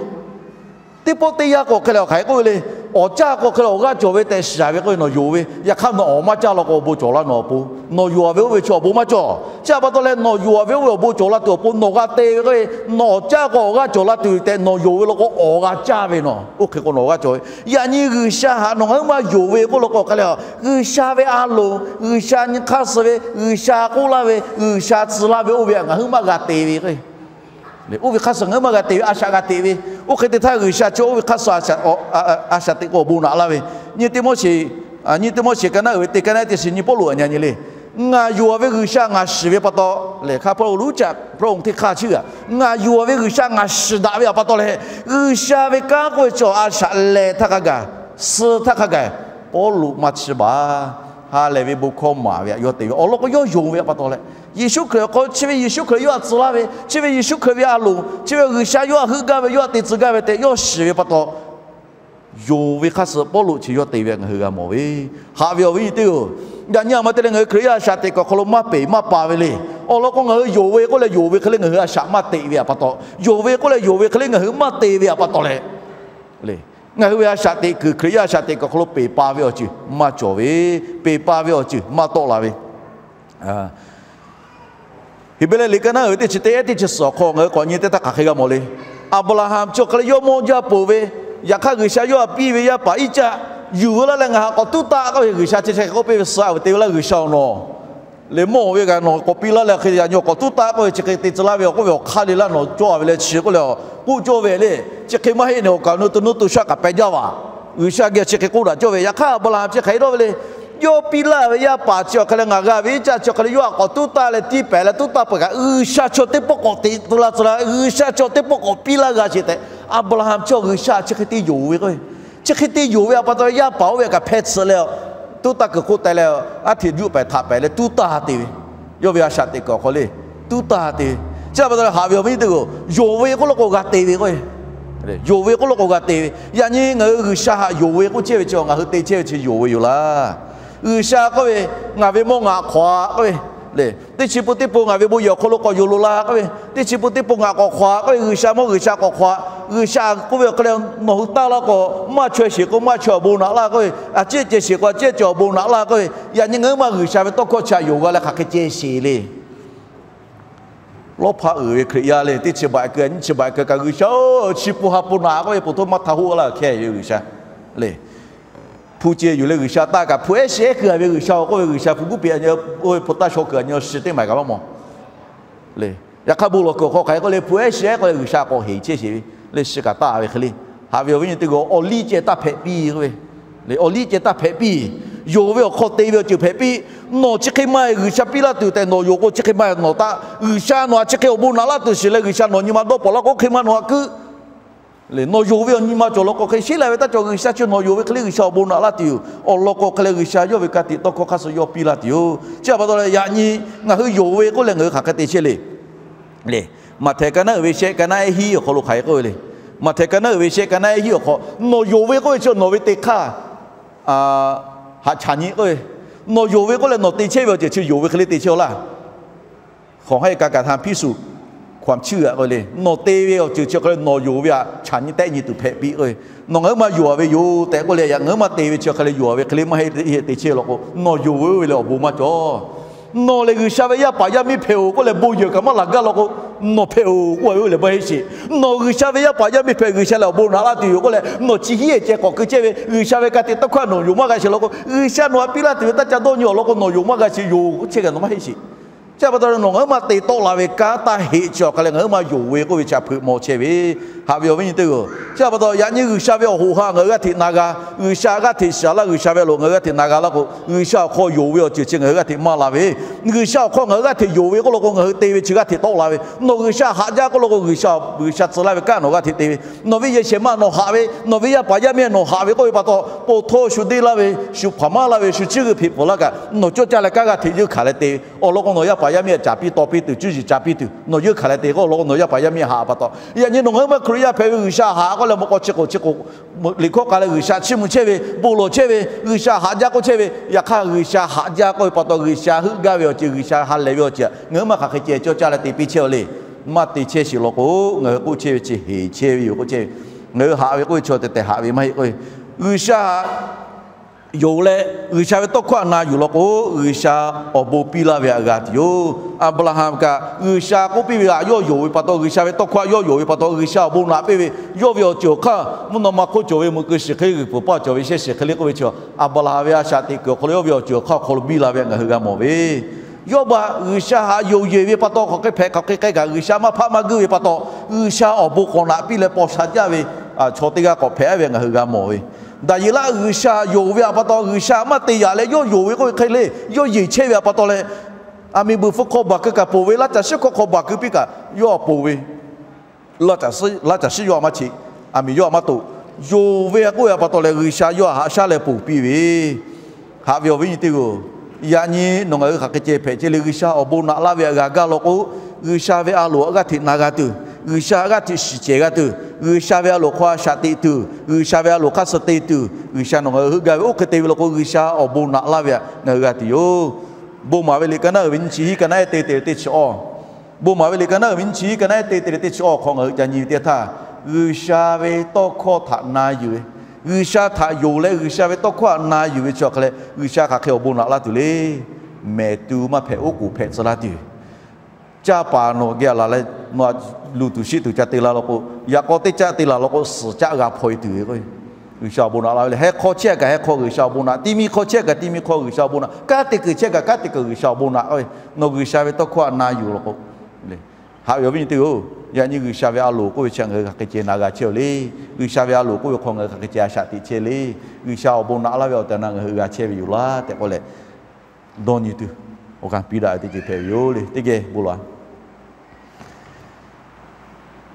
Teˇ pawˆ teˇ yanˇ k'o hk'e leh awˬ hk'aˬ hk'e k'oˆ ve le, awˬ caˇ k'o hk'e leh awˬ g'aˇ cawˬ ve tehꞈ shiˍ ve k'oˆ ve nawˬ yonˍ ve, yaꞈ hk'aˇ nawˬ awˬ maˇ caˇ law k'o awˬ bon cawˬ laˇ nawˬ awˬ pon. Nawˬ yonˍ ve oˇ ve chi awˬ bon maˇ cawˬ. Chi pa taw leh nawˬ yonˍ ve oˇ ve awˬ bon cawˬ la tuˬ awˬ pon nawˬ g'a te ve k'oˆ ve, nawˬ awˬ caˇ k'o awˬ g'aˇ cawˬ la tuˬ tehꞈ nawˬ yonˍ ve law k'o awˬ g'a caˇ ve nawˬ. Oˇ hk'e k'o nawˬ awˬ g'aˇ cawˬ ve. Yaꞈ nyi G'uiˬsha htaꞈ nawˬ ngaˬ hui maˇ yonˍ ve k'oˆ law k'o hk'e leh, G'uiˬsha ve a loˍ, G'uiˬsha nyi hk'aˇ suh ve, G'uiˬsha k'oˆ laˇ ve, G'uiˬsha tcuh laˇ ve oˇ ve htaꞈ ngaˬ hui maˇ g'a te ve k'o, oˇ ve hk'aˇ suh ngaˬ hui maˇ g'a te ve, a shaꞈ g'a te ve. Oˇ hk'e te htaˇ G'uiˬsha chi oˇ ve hk'aˇ suh a shaꞈ teꞈ k'o awˬ bon naꞈ laˇ ve. Nyi Tiˆmoˉseˍ, nyi Tiˆmoˉseˍ ka naˉ uiˍ ve teˇ ka naˉ ehˉ teˇ chi nyi Pawˇluꞈ htaꞈ nyi le. Ngaˬ yonˍ ve G'uiˬsha ngaˬ shiˍ ve pa taw lehˬ, hk'a hpawˇ lo luˉ caꞈ hpawˇ lo teˇ hk'aˇ chi g'aꞈ, ngaˬ yonˍ ve G'uiˬsha ngaˬ shiˍ daꞈ ve awˬ pa taw leh, G'uiˬsha ve kanˉ k'oˆ ve chi a shaꞈ lehˬ htaˇ hk'a gaˬ, suh htaˇ hk'a gaˬ, Pawˇluꞈ maˇ chiˇ baˬ. Ha lehˬ ve bon hkawˇ maˍ ve htaꞈ yawˇ te ve awˬ lawn k'o yawˇ yonˍ ve awˬ pa taw leh, Yeˍsuˆ Hkriꞈ awˬ hk'aw chi ve Yeˍsuˆ Hkriꞈ yawˇ htaꞈ tcuh laˇ ve, chi ve Yeˍsuˆ Hkriꞈ ve a loˍ, chi ve G'uiˬsha yawˇ htaꞈ heuˆ gaˇ ve, yawˇ htaꞈ te tcuh gaˇ ve tehꞈ yawˇ shiˍ ve pa taw, yonˍ ve hk'aˇ suh Pawˇluꞈ chi yawˇ te ve htaꞈ ngaˬ hui g'a mawˬ ve. Haꞈ ve awˬ viˉ nyi teˇ hpaˍ-oˬ, yaꞈ nyi a ma te leh ngaˬ hui Hkriꞈ yaˇ a shaꞈ teꞈ kuiˬ awˬ hk'aw lo maˇ peˬ maˇ pa ve le. Awˬ lawn k'o ngaˬ hui yonˍ ve k'oˆ leh yonˍ ve hk'e le ngaˬ hui a shaꞈ maˇ teꞈ ve awˬ pa taw, yonˍ ve k'oˆ leh yonˍ ve hk'e le ngaˬ hui maˇ te ve awˬ pa taw leh, ngaˬ hui ve a shaꞈ teꞈ kuiˬ, Hkriꞈ yaˇ a shaꞈ teꞈ kuiˬ awˬ hk'aw lo peˬ pa ve awˬ ceuˬ maˇ cawˬ ve, peˬ pa ve awˬ ceuˬ maˇ tawˆ la ve. Heˍbrehˇ liꞈ ka naˉ uiˍ ve teˇ chi teˇ ehˉ teˇ chi suhˍ awˬ hk'aw ngaˬ hui k'awꞈ nyi teˇ htaˇ hk'aˬ hk'e g'a mawˬ le. Aˍbraˍhanˍ chi awˬ hk'e leh yawˇ mawˇ jaˇ peuˬ ve, yaꞈ hk'aˇ G'uiˬsha yawˇ htaꞈ piˇ ve yaˇ paˍ Iˉcaˆ yuˬ veu laˇ leh ngaˬ htaꞈ k'awꞈ tuˉ taˆ k'oˆ ve G'uiˬsha chi chi hk'e k'oˆ piˇ ve, suh a vuˬ te ve laˇ G'uiˬsha-oˬ nawˬ le mawˇ ve kaꞈ nawˬ k'awꞈ piˇ laˇ leh hk'e yaꞈ nyi awˬ k'awꞈ tuˉ taˆ k'oˆ ve chi hk'e te tcuh laˇ ve awˬ k'oˆ ve awˬ hk'aˇ le laˇ nawˬ cawˇ ve leh chi k'oˆ leh k'oˆ cawˇ ve le. Chi hk'e maˇ heˆ nehˬ awˬ kaˍ awˬ nu to nuˇ to shaˆ kaꞈ peh jaˇ vaˬ. G'uiˬsha geh chi hk'e k'oˆ daꞈ cawˇ ve. Yaꞈ hk'aˇ Aˍbraˍhanˍ chi hk'e dawˇ ve le. Yawˇ piˇ laˇ ve yaˇ paˍ chi awˬ hk'e leh ngaˬ g'a ve Iˉcaˆ chi awˬ hk'e leh yawˇ htaꞈ k'awꞈ tuˉ taˆ leh tiˇ pehˍ leh tuˉ taˆ peuˬ kaꞈ G'uiˬsha chaw teˇ pawˆ k'awꞈ teꞈ tu la tcuh la, G'uiˬsha chaw teˇ pawˆ k'awꞈ piˇ laˇ g'a sheˍ tehꞈ, Aˍbraˍhanˍ chaw G'uiˬsha chi hk'e te yonˍ ve k'o, chi hk'e te yonˍ ve awˬ pa taw yaˇ paˍ oˇ ve kaꞈ hpeh tsuhꞈ leh, tuˉ taˇ kuiˬ hk'oˆ teh leh, aˉ hteꞈ juˆ pehˍ htaꞈ pehˍ leh tuˉ taˇ te ve. Yawˇ ve a shaꞈ teꞈ kuiˬ awˬ hk'aw le, tuˉ taˇ te ve. Chi pa taw leh haꞈ ve awˬ viˉ teˇ hpaˍ-oˬ, yonˍ ve k'oˆ law k'o g'a te ve k'o, yonˍ ve k'oˆ law k'o g'a te ve. Yaꞈ nyi ngaˬ hui G'uiˬsha htaꞈ yonˍ ve k'oˆ chehˇ ve chi ngaˬ hui te chehˇ ve chi yonˍ ve yoˬ laˇ. G'uiˬsha k'oˆ ve, ngaˬ ve mawˇ ngaˬ htaꞈ hk'awꞈ k'oˆ ve le. Teˇ chi pun teˇ pun ngaˬ ve bon yehˬ awˬ hk'aw lo k'awꞈ yonˍ loꞈ la k'oˆ ve, teˇ chi pun teˇ pun ngaˬ k'awꞈ hk'awꞈ k'oˆ ve, G'uiˬsha mawˇ G'uiˬsha k'awꞈ hk'awꞈ, G'uiˬsha k'oˆ ve awˬ hk'e leh nawˬ hui taˇ laˇ k'o maˇ chaweh sheˍ k'o maˇ chaweh awˬ bon naꞈ laˇ k'oˆ ve, a ciˉ ceh sheˍ k'o a ciˉ ceh awˬ bon naꞈ laˇ k'oˆ ve, yaꞈ nyi ngaˬ hui maˇ G'uiˬsha ve tawˇ hkawˇ chi htaꞈ yonˍ g'a leh hk'aˬ hk'e ceh sheˍ le. Lawˇ hpaˇ uiˍ ve Hkriꞈ yaˇ le, teˇ chi baꞈ keu nyiˇ chi baꞈ keu kaꞈ G'uiˬsha-oˬ, chi pun ha pun naꞈ k'oˆ ve, po htoˇ maˇ htaˇ hoˆ laˇ hkehˇ ve G'uiˬsha le. Hpu ceh yuˬ leh G'uiˬsha taˇ kaꞈ hpu ehˉ shehˉ keu a ve G'uiˬsha-oˬ k'oˆ ve, G'uiˬsha hpu guˇ peꞈ a nyi oˇ ve hpu taˇ shaw kuiˬ a nyi shiˍ teˇ maˬ kaꞈ maˇ mawˬ le. Yaꞈ hk'aˇ bon lawˬ kuiˬ awˬ hk'aw hk'aˬ hk'e k'oˆ le, hpu ehˉ shehˉ k'oˆ leh G'uiˬsha k'awꞈ heˍ chehˇ sheˍ ve le, shiˍ kaꞈ taˇ ve hk'e le. Haꞈ ve awˬ viˉ nyi teˇ hpaˍ, awˬ liˇ ceh taˇ hpehꞈ piˇ k'oˆ ve le, awˬ liˇ ceh taˇ hpehꞈ piˇ. Yonˍ ve awˬ hk'aw te ve awˬ ceuˬ hpehꞈ piˇ. Nawˬ chi hk'e maˇ heˆ, G'uiˬsha piˇ laˇ tuˬ tehꞈ nawˬ yonˍ k'o chi hk'e maˇ heˆ. Nawˬ htaꞈ G'uiˬsha nawˬ htaꞈ chi hk'e awˬ bon naꞈ laˇ tuˬ shiˍ leh G'uiˬsha nawˬ nyi ma dawˇ pawnˍ laˇ k'o, oˇ hk'e maˇ nawˬ htaꞈ kuiˉ. Leh nawˬ yonˍ ve awˬ nyi ma cawˬ law k'o, hk'e sheˉ la ve htaˇ cawˬ G'uiˬsha chi nawˬ yonˍ ve hk'e le G'uiˬsha awˬ bon naꞈ laˇ tuˬ yoˬ. Awˬ lawn k'o hk'e leh G'uiˬsha yawˇ ve ka tiꞈ tawˇ hkawˇ hk'aˇ suh yawˇ piˇ laˇ tuˬ yoˬ. Chi htaꞈ pa taw leh yaꞈ nyi ngaˬ hui yonˍ ve k'oˆ leh ngaˬ hui hk'aˬ hk'e te chehˇ le. Leh, Maꞈhtehˍ ka naˉ uiˍ ve shehˆ ka naˉ ehˉ hiˉ awˬ hk'aw lo hk'aˬ hk'e k'oˆ ve le. Maꞈhtehˍ ka naˉ uiˍ ve shehˆ ka naˉ ehˉ hiˉ awˬ hk'aw, nawˬ yonˍ ve k'oˆ ve chi nawˬ ve te hk'aˇ haꞈ chaꞈ nyi k'oˆ ve, nawˬ yonˍ ve k'oˆ leh nawˬ te chehˇ ve awˬ ceuˬ chi yonˍ ve hk'e le te chehˇ-aw laˇ. Hk'awꞈ haˉ e ka kaꞈ htaˇ hpiˉ shuˍ hk'aw chiˇ aꞈ k'oˆ ve le. Nawˬ te ve awˬ ceuˬ chi hk'e le nawˬ yonˍ ve htaꞈ chaꞈ nyi tehˆ nyi tuˬ hpehꞈ piˇ k'oˆ ve. Nawˬ ngaˬ huiˉ ma yonˍ-a ve yoˬ tehꞈ k'oˆ leh, yaꞈ ngaˬ huiˉ ma te ve chi hk'e le yonˍ-a ve hk'e le maˇ heˆ heˆ te chehˇ law k'o, nawˬ yonˍ ve oˇ ve leh awˬ bon maˇ cawˬ. Nawˬ lehˬ G'uiˬsha ve yaˇ paˍ yaˇ miˇ hpehꞈ-oˬ k'oˆ leh bon yehˬ kaꞈ maˇ laˬ gaˇ law k'o, nawˬ hpehꞈ-oˬ k'oˆ ve oˇ ve lehˬ maˇ heˆ sheˍ. Nawˬ G'uiˬsha ve yaˇ paˍ yaˇ miˇ hpehꞈ, G'uiˬsha lehˬ awˬ bon naꞈ laˇ tuˬ yoˬ k'oˆ leh nawˬ chi hiˉ-e ceh k'awꞈ keu chehˇ ve, G'uiˬsha ve ka tiꞈ tawˇ hkawˇ nawˬ yonˍ maˇ g'a sheˍ law k'o, G'uiˬsha nawˬ htaꞈ piˇ laˇ tuˬ ve taˇ ca dawˇ nyi awˬ lawn k'o, nawˬ yonˍ maˇ g'a sheˍ, yonˍ k'oˆ chehˇ kaꞈ nawˬ maˇ heˆ sheˍ. Chi htaꞈ pa taw nawˬ ngaˬ huiˉ ma te tawˆ la ve kanˉ taˇ heꞈ chi awˬ hk'aˬ leh ngaˬ huiˉ ma yonˍ ve k'oˆ ve chi htaꞈ hpeuꞈ maw chehˇ ve, haꞈ ve awˬ viˉ nyi teˇ-oˬ. Chi htaꞈ pa taw yaꞈ nyi G'uiˬsha ve awˬ hoꞈ ha ngaˬ hui g'aˇ hteꞈ na g'a, G'uiˬsha g'aˇ hteꞈ shiˍ laˇ, G'uiˬsha ve a loˍ ngaˬ hui g'aˇ hteꞈ na g'a laˇ k'o, G'uiˬsha awˬ hk'aw yonˍ ve awˬ ceuˬ chi ngaˬ hui g'aˇ hteꞈ maˇ la ve. G'uiˬsha awˬ hk'aw ngaˬ hui g'aˇ hteꞈ yonˍ ve k'oˆ law k'o, ngaˬ hui te ve chi g'aˇ hteꞈ tawˆ la ve. Nawˬ G'uiˬsha haꞈ jaˇ k'oˆ law k'o, G'uiˬsha, G'uiˬsha tcuh laˇ ve kanˉ nawˬ g'aˇ hteꞈ te ve. Nawˬ ve yehˬ shehˍ ma nawˬ haꞈ ve, nawˬ ve yaˇ paˍ yaˇ miˇ nawˬ haꞈ ve k'oˆ ve pa taw, po htawˇ shu deˇ laˇ ve, shu hpaˍ maˇ laˇ ve, shu chiˇ g'euꞈ hpeꞈ pfuhˍ laˇ kaꞈ, nawˬ cawˇ caˇ leh kanˉ g'aˇ hteꞈ yeunˇ hkanˍ leh te ve. Awˬ lawn k'o nawˬ yaˇ paˍ yaˇ miˇ htaꞈ caˍ piˇ taw piˇ tuˬ, cuˇ yiˍ caˍ piˇ tuˬ, nawˬ yeunˇ hkanˍ leh te k'o, awˬ lawn k'o nawˬ yaˇ paˍ yaˇ miˇ haꞈ pa taw. Yaꞈ nyi nawˬ ngaˬ huiˉ ma Hkriꞈ yaˇ hpehꞈ ve G'uiˬsha haꞈ k'oˆ leh mawꞈ k'aw chi k'oˍ chi k'oˍ liꞈ hkawˇ k'a leh G'uiˬsha chiˇ mvuh chehˇ ve, bon lawˬ chehˇ ve, G'uiˬsha haꞈ jaˇ k'oˆ chehˇ ve, yaꞈ hk'aˇ G'uiˬsha haꞈ jaˇ k'oˆ ve pa taw, G'uiˬsha heuˆ gaˇ ve awˬ ceuˬ, G'uiˬsha ha lehˬ ve awˬ ceuˬ ngaˬ huiˉ ma hk'aˬ hk'e ceh cawˇ caˇ leh te piˇ chehˇ-aw le. Maˇ te chehˇ sheˍ law k'o, ngaˬ hui k'oˆ chehˇ ve chi heˍ chehˇ ve yoˬ k'oˆ chehˇ ve. Ngaˬ hui haꞈ ve k'oˆ ve chaw tehˬ tehˬ haꞈ ve maˇ heˆ k'o, G'uiˬsha yonˍ leh G'uiˬsha ve tawˇ hkawˇ htaꞈ na yuˬ law k'o, G'uiˬsha awˬ bon piˇ laˇ ve htaꞈ g'a tuˬ yoˬ. Aˍbraˍhanˍ kaꞈ G'uiˬsha k'oˆ piˇ ve htaꞈ yawˇ yonˍ ve pa taw, G'uiˬsha ve tawˇ hkawˇ htaꞈ yawˇ yonˍ ve pa taw, G'uiˬsha awˬ bon naꞈ piˇ ve, yawˇ ve awˬ ceuˬ awˬ hk'aˇ mvuhˇ naw ma hk'oˆ cawˬ ve meuꞈ keu shiˍ hk'e le, g'uiˬ peuˬ paˇ cawˬ ve shehˇ shiˍ hk'e le k'oˆ ve chi, Aˍbraˍhanˍ ve a shaꞈ teꞈ kuiˬ awˬ hk'aw lo yawˇ ve awˬ ceuˬ awˬ hk'aˇ awˬ hk'aw lo biˇ la ve htaꞈ ngaˬ hui g'a mawˬ ve. Yawˇ baꞈ G'uiˬsha htaꞈ yonˍ yeˬ ve pa taw, hk'aˬ hk'e hpehꞈ hk'aˬ hk'e k'ai kaꞈ G'uiˬsha maˇ hpaˆ maˇ guiˇ ve pa taw, G'uiˬsha awˬ bon k'awꞈ naꞈ piˇ leh paw sha jaˇ ve chaw teˇ g'aˇ k'awꞈ hpehꞈ ve ngaˬ hui g'a mawˬ ve. Daˍyeˍlaˆ G'uiˬsha yonˍ ve htaꞈ pa taw, G'uiˬsha maˇ te yaꞈ leh yawˇ yonˍ ve k'oˆ ve hk'e le, yawˇ yeˬ chehˇ ve htaꞈ pa taw leh, aˬ miˍ buiˬ hpfuh hk'aw baˬ keu kaꞈ ponˬ ve, laˇ caˬ shiˉ hkawˇ hk'aw baˬ keu piˇ kaꞈ yawˇ a ponˬ ve. Laˇ caˬ shiˉ yawˇ a maˇ cheꞈ, aˬ miˍ yawˇ a maˇ toꞈ. Yonˍ ve htaꞈ k'oˆ ve htaꞈ pa taw leh G'uiˬsha yawˇ htaꞈ haꞈ shaˉ leh ponˬ piˇ ve. Haꞈ ve awˬ viˉ nyi teˇ-oˬ, yaꞈ nyi nawˬ ngaˬ hui hk'aˬ hk'e ceh hpehꞈ chehˇ le, G'uiˬsha awˬ bon naꞈ laˇ ve htaꞈ g'a gaˇ law k'o, G'uiˬsha ve a loˍ htaꞈ g'aˇ hteꞈ na g'a tuˬ, G'uiˬsha htaꞈ g'aˇ hteꞈ shiˍ cehˬ g'a tuˬ, G'uiˬsha ve a loˍ hk'aw a shaꞈ teꞈ tuˬ, G'uiˬsha ve a loˍ hk'aˇ suh te tuˬ, G'uiˬsha nawˬ ngaˬ hui heuˆ gaˇ ve oˇ hk'e te ve law k'o, G'uiˬsha awˬ bon naꞈ laˇ ve htaꞈ ngaˬ hui g'a tuˬ yoˬ. Bon maˍ ve liꞈ ka naˉ uiˍ ve nyiˇ chi hiˉ ka naˉ ehˉ te te leh teˇ chi awˇ, bon maˍ ve liꞈ ka naˉ uiˍ ve nyiˇ chi hiˉ ka naˉ ehˉ te te leh teˇ chi awˇ hk'aw ngaˬ hui ca nyi ve teˇ htaˇ, G'uiˬsha ve tawˇ hkawˇ htaꞈ na yuˬ ve, G'uiˬsha htaꞈ yonˍ leh G'uiˬsha ve tawˇ hkawˇ htaꞈ na yuˬ ve chi awˬ hk'aˬ hk'e le, G'uiˬsha hk'aˬ hk'e awˬ bon naꞈ laˇ tuˬ le. Mehˍ tu maˇ hpehꞈ, oˉ k'oˍ hpehꞈ tcuh laˇ tuˬ. Caˇ paˍ nawˬ geh laˬ leh nawˬ luˬ tuˬ shiˆ tuˬ ca te la law k'o, yaꞈ k'aw teˇ caˆ te laˬ law k'o, suhˍ caˆ g'a hpaw e tuˬ ve k'o, G'uiˬsha awˬ bon naꞈ laˇ ve le. Heh hk'aw chehˇ kaꞈ heh hk'aw G'uiˬsha awˬ bon naꞈ, ti mi hk'aw chehˇ kaꞈ ti mi hk'aw G'uiˬsha awˬ bon naꞈ, kanˉ te kuiˬ chehˇ kaꞈ kanˉ te kuiˬ G'uiˬsha awˬ bon naꞈ k'oˆ ve, nawˬ G'uiˬsha ve tawˇ hkawˇ htaꞈ na yuˬ law k'o, haꞈ ve awˬ viˉ nyi teˇ-oˬ, yaꞈ nyi G'uiˬsha ve a loˍ k'oˆ ve chi ngaˬ hui hk'aˬ hk'e ceh na g'a chehˇ-aw le. G'uiˬsha ve a loˍ k'oˆ ve hk'aw ngaˬ hui hk'aˬ hk'e ceh a shaꞈ teꞈ chehˇ le. G'uiˬsha awˬ bon naꞈ laˇ ve awˬ tehˬ awˬ na ngaˬ hui g'a chehˇ ve yoˬ laˇ tehꞈ k'oˆ leh, dawˇ nyi tuˬ awˬ g'aˇ piˇ daꞈ ve teˇ ceuˬ hpehꞈ ve yoˬ le. Teˇ geh bon lawˬ-a.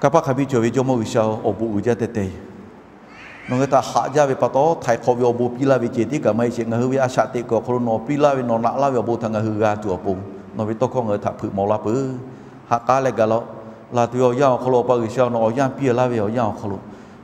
Kanˇ paˆ hk'a biˇ cawˬ ve Jawˇmawˇ G'uiˬsha-oˬ, awˬ bon uiˍ jaˇ teh teh yoˬ. Nawˬ ngaˬ hui htaꞈ haꞈ jaˇ ve pa taw, htaiˍ hk'awꞈ ve awˬ bon piˇ laˇ ve ceh tiˉ kaꞈ maˇ heˆ sheˍ. Ngaˬ hui ve a shaꞈ teꞈ kuiˬ awˬ hk'aw lo nawˬ piˇ laˇ ve, nawˬ naꞈ laˇ ve awˬ bon htaꞈ ngaˬ hui g'a tuˬ awˬ pon, nawˬ ve tawˇ hkawˇ ngaˬ hui htaꞈ hpeuꞈ maw laˇ peuˬ. Ha k'aˉ leh gaˬ la laˬ tuˬ ve awˬ yanˇ awˬ hk'aw lo, Awˬ pa G'uiˬsha, nawˬ awˬ yanˇ piˇ laˇ ve awˬ yanˇ awˬ hk'aw lo,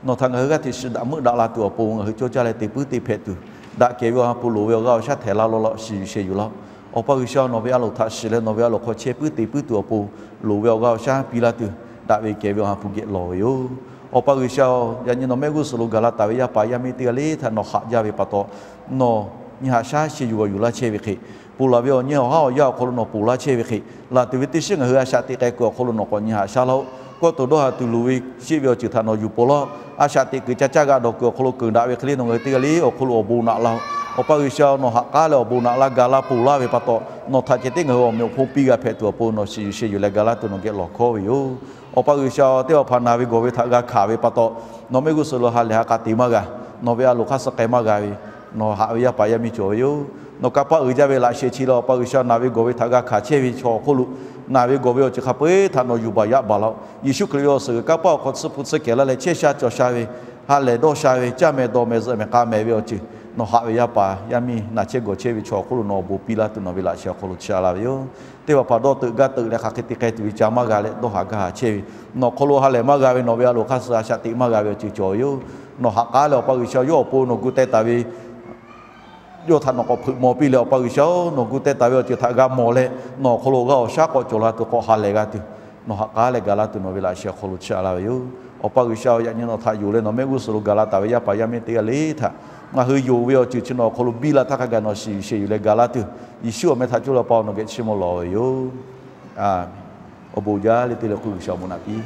nawˬ htaꞈ ngaˬ hui g'aˇ hteꞈ shiˍ daꞈ meuˆ daꞈ la tuˬ awˬ pon ngaˬ hui cawˇ caˇ leh te puiˉ te hpehꞈ tuˬ, daꞈ kehˬ ve awˬ ha hpu loˍ ve awˬ g'aˇ awˬ shaˉ htehꞈ la law law shiˍ yuˬ sheh yuˬ laˇ-oˆ. Awˬ pa G'uiˬsha, nawˬ ve a loˍ htaꞈ shiˍ leh nawˬ ve a loˍ hk'aw chehˇ puiˉ te puiˉ tuˬ awˬ pon, loˍ ve awˬ g'aˇ awˬ shaˉ piˇ laˇ tuˬ, daꞈ ve kehˬ ve awˬ ha hpu geh lawˬ ve yoˬ. Awˬ pa G'uiˬsha-oˬ, yaꞈ nyi nawˬ mehˆ g'uˇ suhˍ lo gaˬ la taˍ ve yaˇ paˍ yaˇ miˇ teˇ g'aˇ le htaꞈ nawˬ haꞈ jaˇ ve pa taw, nawˬ nyi haꞈ shaˉ sheh yuˬ g'aw yuˬ laˇ chehˇ ve hk'e, ponˬ laˬ ve awˬ nyi awˬ haˉ awˬ yanˇ awˬ hk'aw lo nawˬ ponˬ laˇ chehˇ ve hk'e, laˬ tuˬ ve teˇ shiˉ ngaˬ hui a shaꞈ teꞈ k'ai kuiˬ awˬ hk'aw lo nawˬ k'awꞈ nyi haꞈ shaˉ laˇ-oˆ. Kawˇ to dawˇ ha tuˬ loˍ ve sheˆ ve awˬ ceuˬ htaꞈ nawˬ yuˬ paw laˇ-oˆ. A shaꞈ teꞈ kuiˬ ca caˇ g'a dawˬ kuiˬ awˬ hk'aw lo keunˍ daꞈ ve hk'e le nawˬ ngaˬ hui teˇ g'aˇ le awˬ hk'aw lo awˬ bon naꞈ laˇ-oˆ. Awˬ pa G'uiˬsha, nawˬ haꞈ k'aˉ leh awˬ bon naꞈ laˇ ga laˇ ponˬ laˇ ve pa taw, nawˬ htaꞈ ceh tiˉ ngaˬ hui awˬ meꞈ awˬ hponˇ piˇ g'a hpehꞈ tuˬ awˬ pon nawˬ shiˍ yuˬ sheh yuˬ leh ga laˇ tuˬ nawˬ geh lawˬ hkawˉ ve yoˬ. Awˬ pa G'uiˬsha, teˇ hpaˍ hpaˍ naˬ ve gawˬ ve htaꞈ g'a hkanˍ ve pa taw, nawˬ mehˆ g'uˇ suhˍ lo ha lehˬ ha k'a te maˇ g'a. Nawˬ ve a loˍ hk'aˇ suh k'ai maˇ g'a ve Nawˬ haꞈ ve yaˇ paˍ yaˇ miˇ cawˬ ve yoˬ. Nawˬ kanˇ paˆ uiˍ jaˇ ve laꞈ sheh chi leh Awˬ pa G'uiˬsha, naˬ ve gawˬ ve htaꞈ g'a hkanˍ chehˇ ve chaw awˬ hk'oˆ lo, naˬ ve gawˬ ve awˬ ceuˬ hk'a peu-eˬ htaꞈ nawˬ yuˬ baˬ yaꞈ baˬ laˇ-oˆ. Yeˍsuˆ Hkriꞈ ve awˬ suhˍ g'uiˬ kanˇ paˆ awˬ hk'aw tsuhˇ hpu tsuhˇ kehˬ laˇ leh chehˇ sha cawˬ sha ve, ha lehˬ dawˇ sha ve, caˇ meh dawˬ meh zuhꞈ meh k'a meh ve awˬ ceuˬ, nawˬ haꞈ ve yaˇ paˍ yaˇ miˇ naˬ chehˇ gawˬ chehˇ ve chaw awˬ hk'oˆ lo nawˬ awˬ bon piˇ laˇ tuˬ nawˬ ve laꞈ sheh awˬ hk'aw lo chi a laˇ ve yoˬ. Teˇ hpaˍ hpaˍ dawˇ teuꞈ gaˇ teuꞈ leh hk'aˬ hk'e te k'ai tuˬ ve ca maˇ g'a leh dawˇ haˍ gaˇ haˍ chehˇ ve, nawˬ awˬ hk'aw lo ha lehˬ maˇ g'a ve, nawˬ ve a loˍ hk'aˇ suh a shaꞈ teꞈ maˇ g'a ve awˬ ceuˬ cawˬ ve yoˬ. Nawˬ haꞈ k'aˉ leh Awˬ pa G'uiˬsha, yawˇ awˬ pon nawˬ gu teh taˍ ve yawˇ htaꞈ nawˬ k'awꞈ hpeuꞈ maw piˇ leh, Awˬ pa G'uiˬsha-oˬ, nawˬ gu teh taˍ ve awˬ ceuˬ htaꞈ g'a mawˬ leh, nawˬ awˬ hk'aw lo g'a awˬ shaˉ k'awꞈ cawˬ la tuˬ, k'awꞈ ha lehˬ g'a tuˬ, nawˬ haꞈ k'aˉ leh gaˬ laˇ tuˬ nawˬ ve laꞈ sheh awˬ hk'aw lo chi a laˇ ve yoˬ. Awˬ pa G'uiˬsha-oˬ, yaꞈ nyi nawˬ htaꞈ yonˍ leh nawˬ mehˆ g'uˇ suhˍ lo gaˬ la taˍ ve yaˇ paˍ yaˇ miˇ teˇ g'aˇ le htaꞈ ngaˬ hui yonˍ ve awˬ ceuˬ chi nawˬ awˬ hk'aw lo biˇ la htaˇ hk'a gaˬ nawˬ shiˍ yuˬ sheh yuˬ leh gaˬ laˇ tuˬ, Yeˍsuˆ awˬ meh htaꞈ coˇ leh Awˬ pa nawˬ geh chiˇ mvuh lawˬ ve yoˬ. Awˬ bon jaˇ le te leh hk'oˆ G'uiˬsha awˬ bon naꞈ piˇ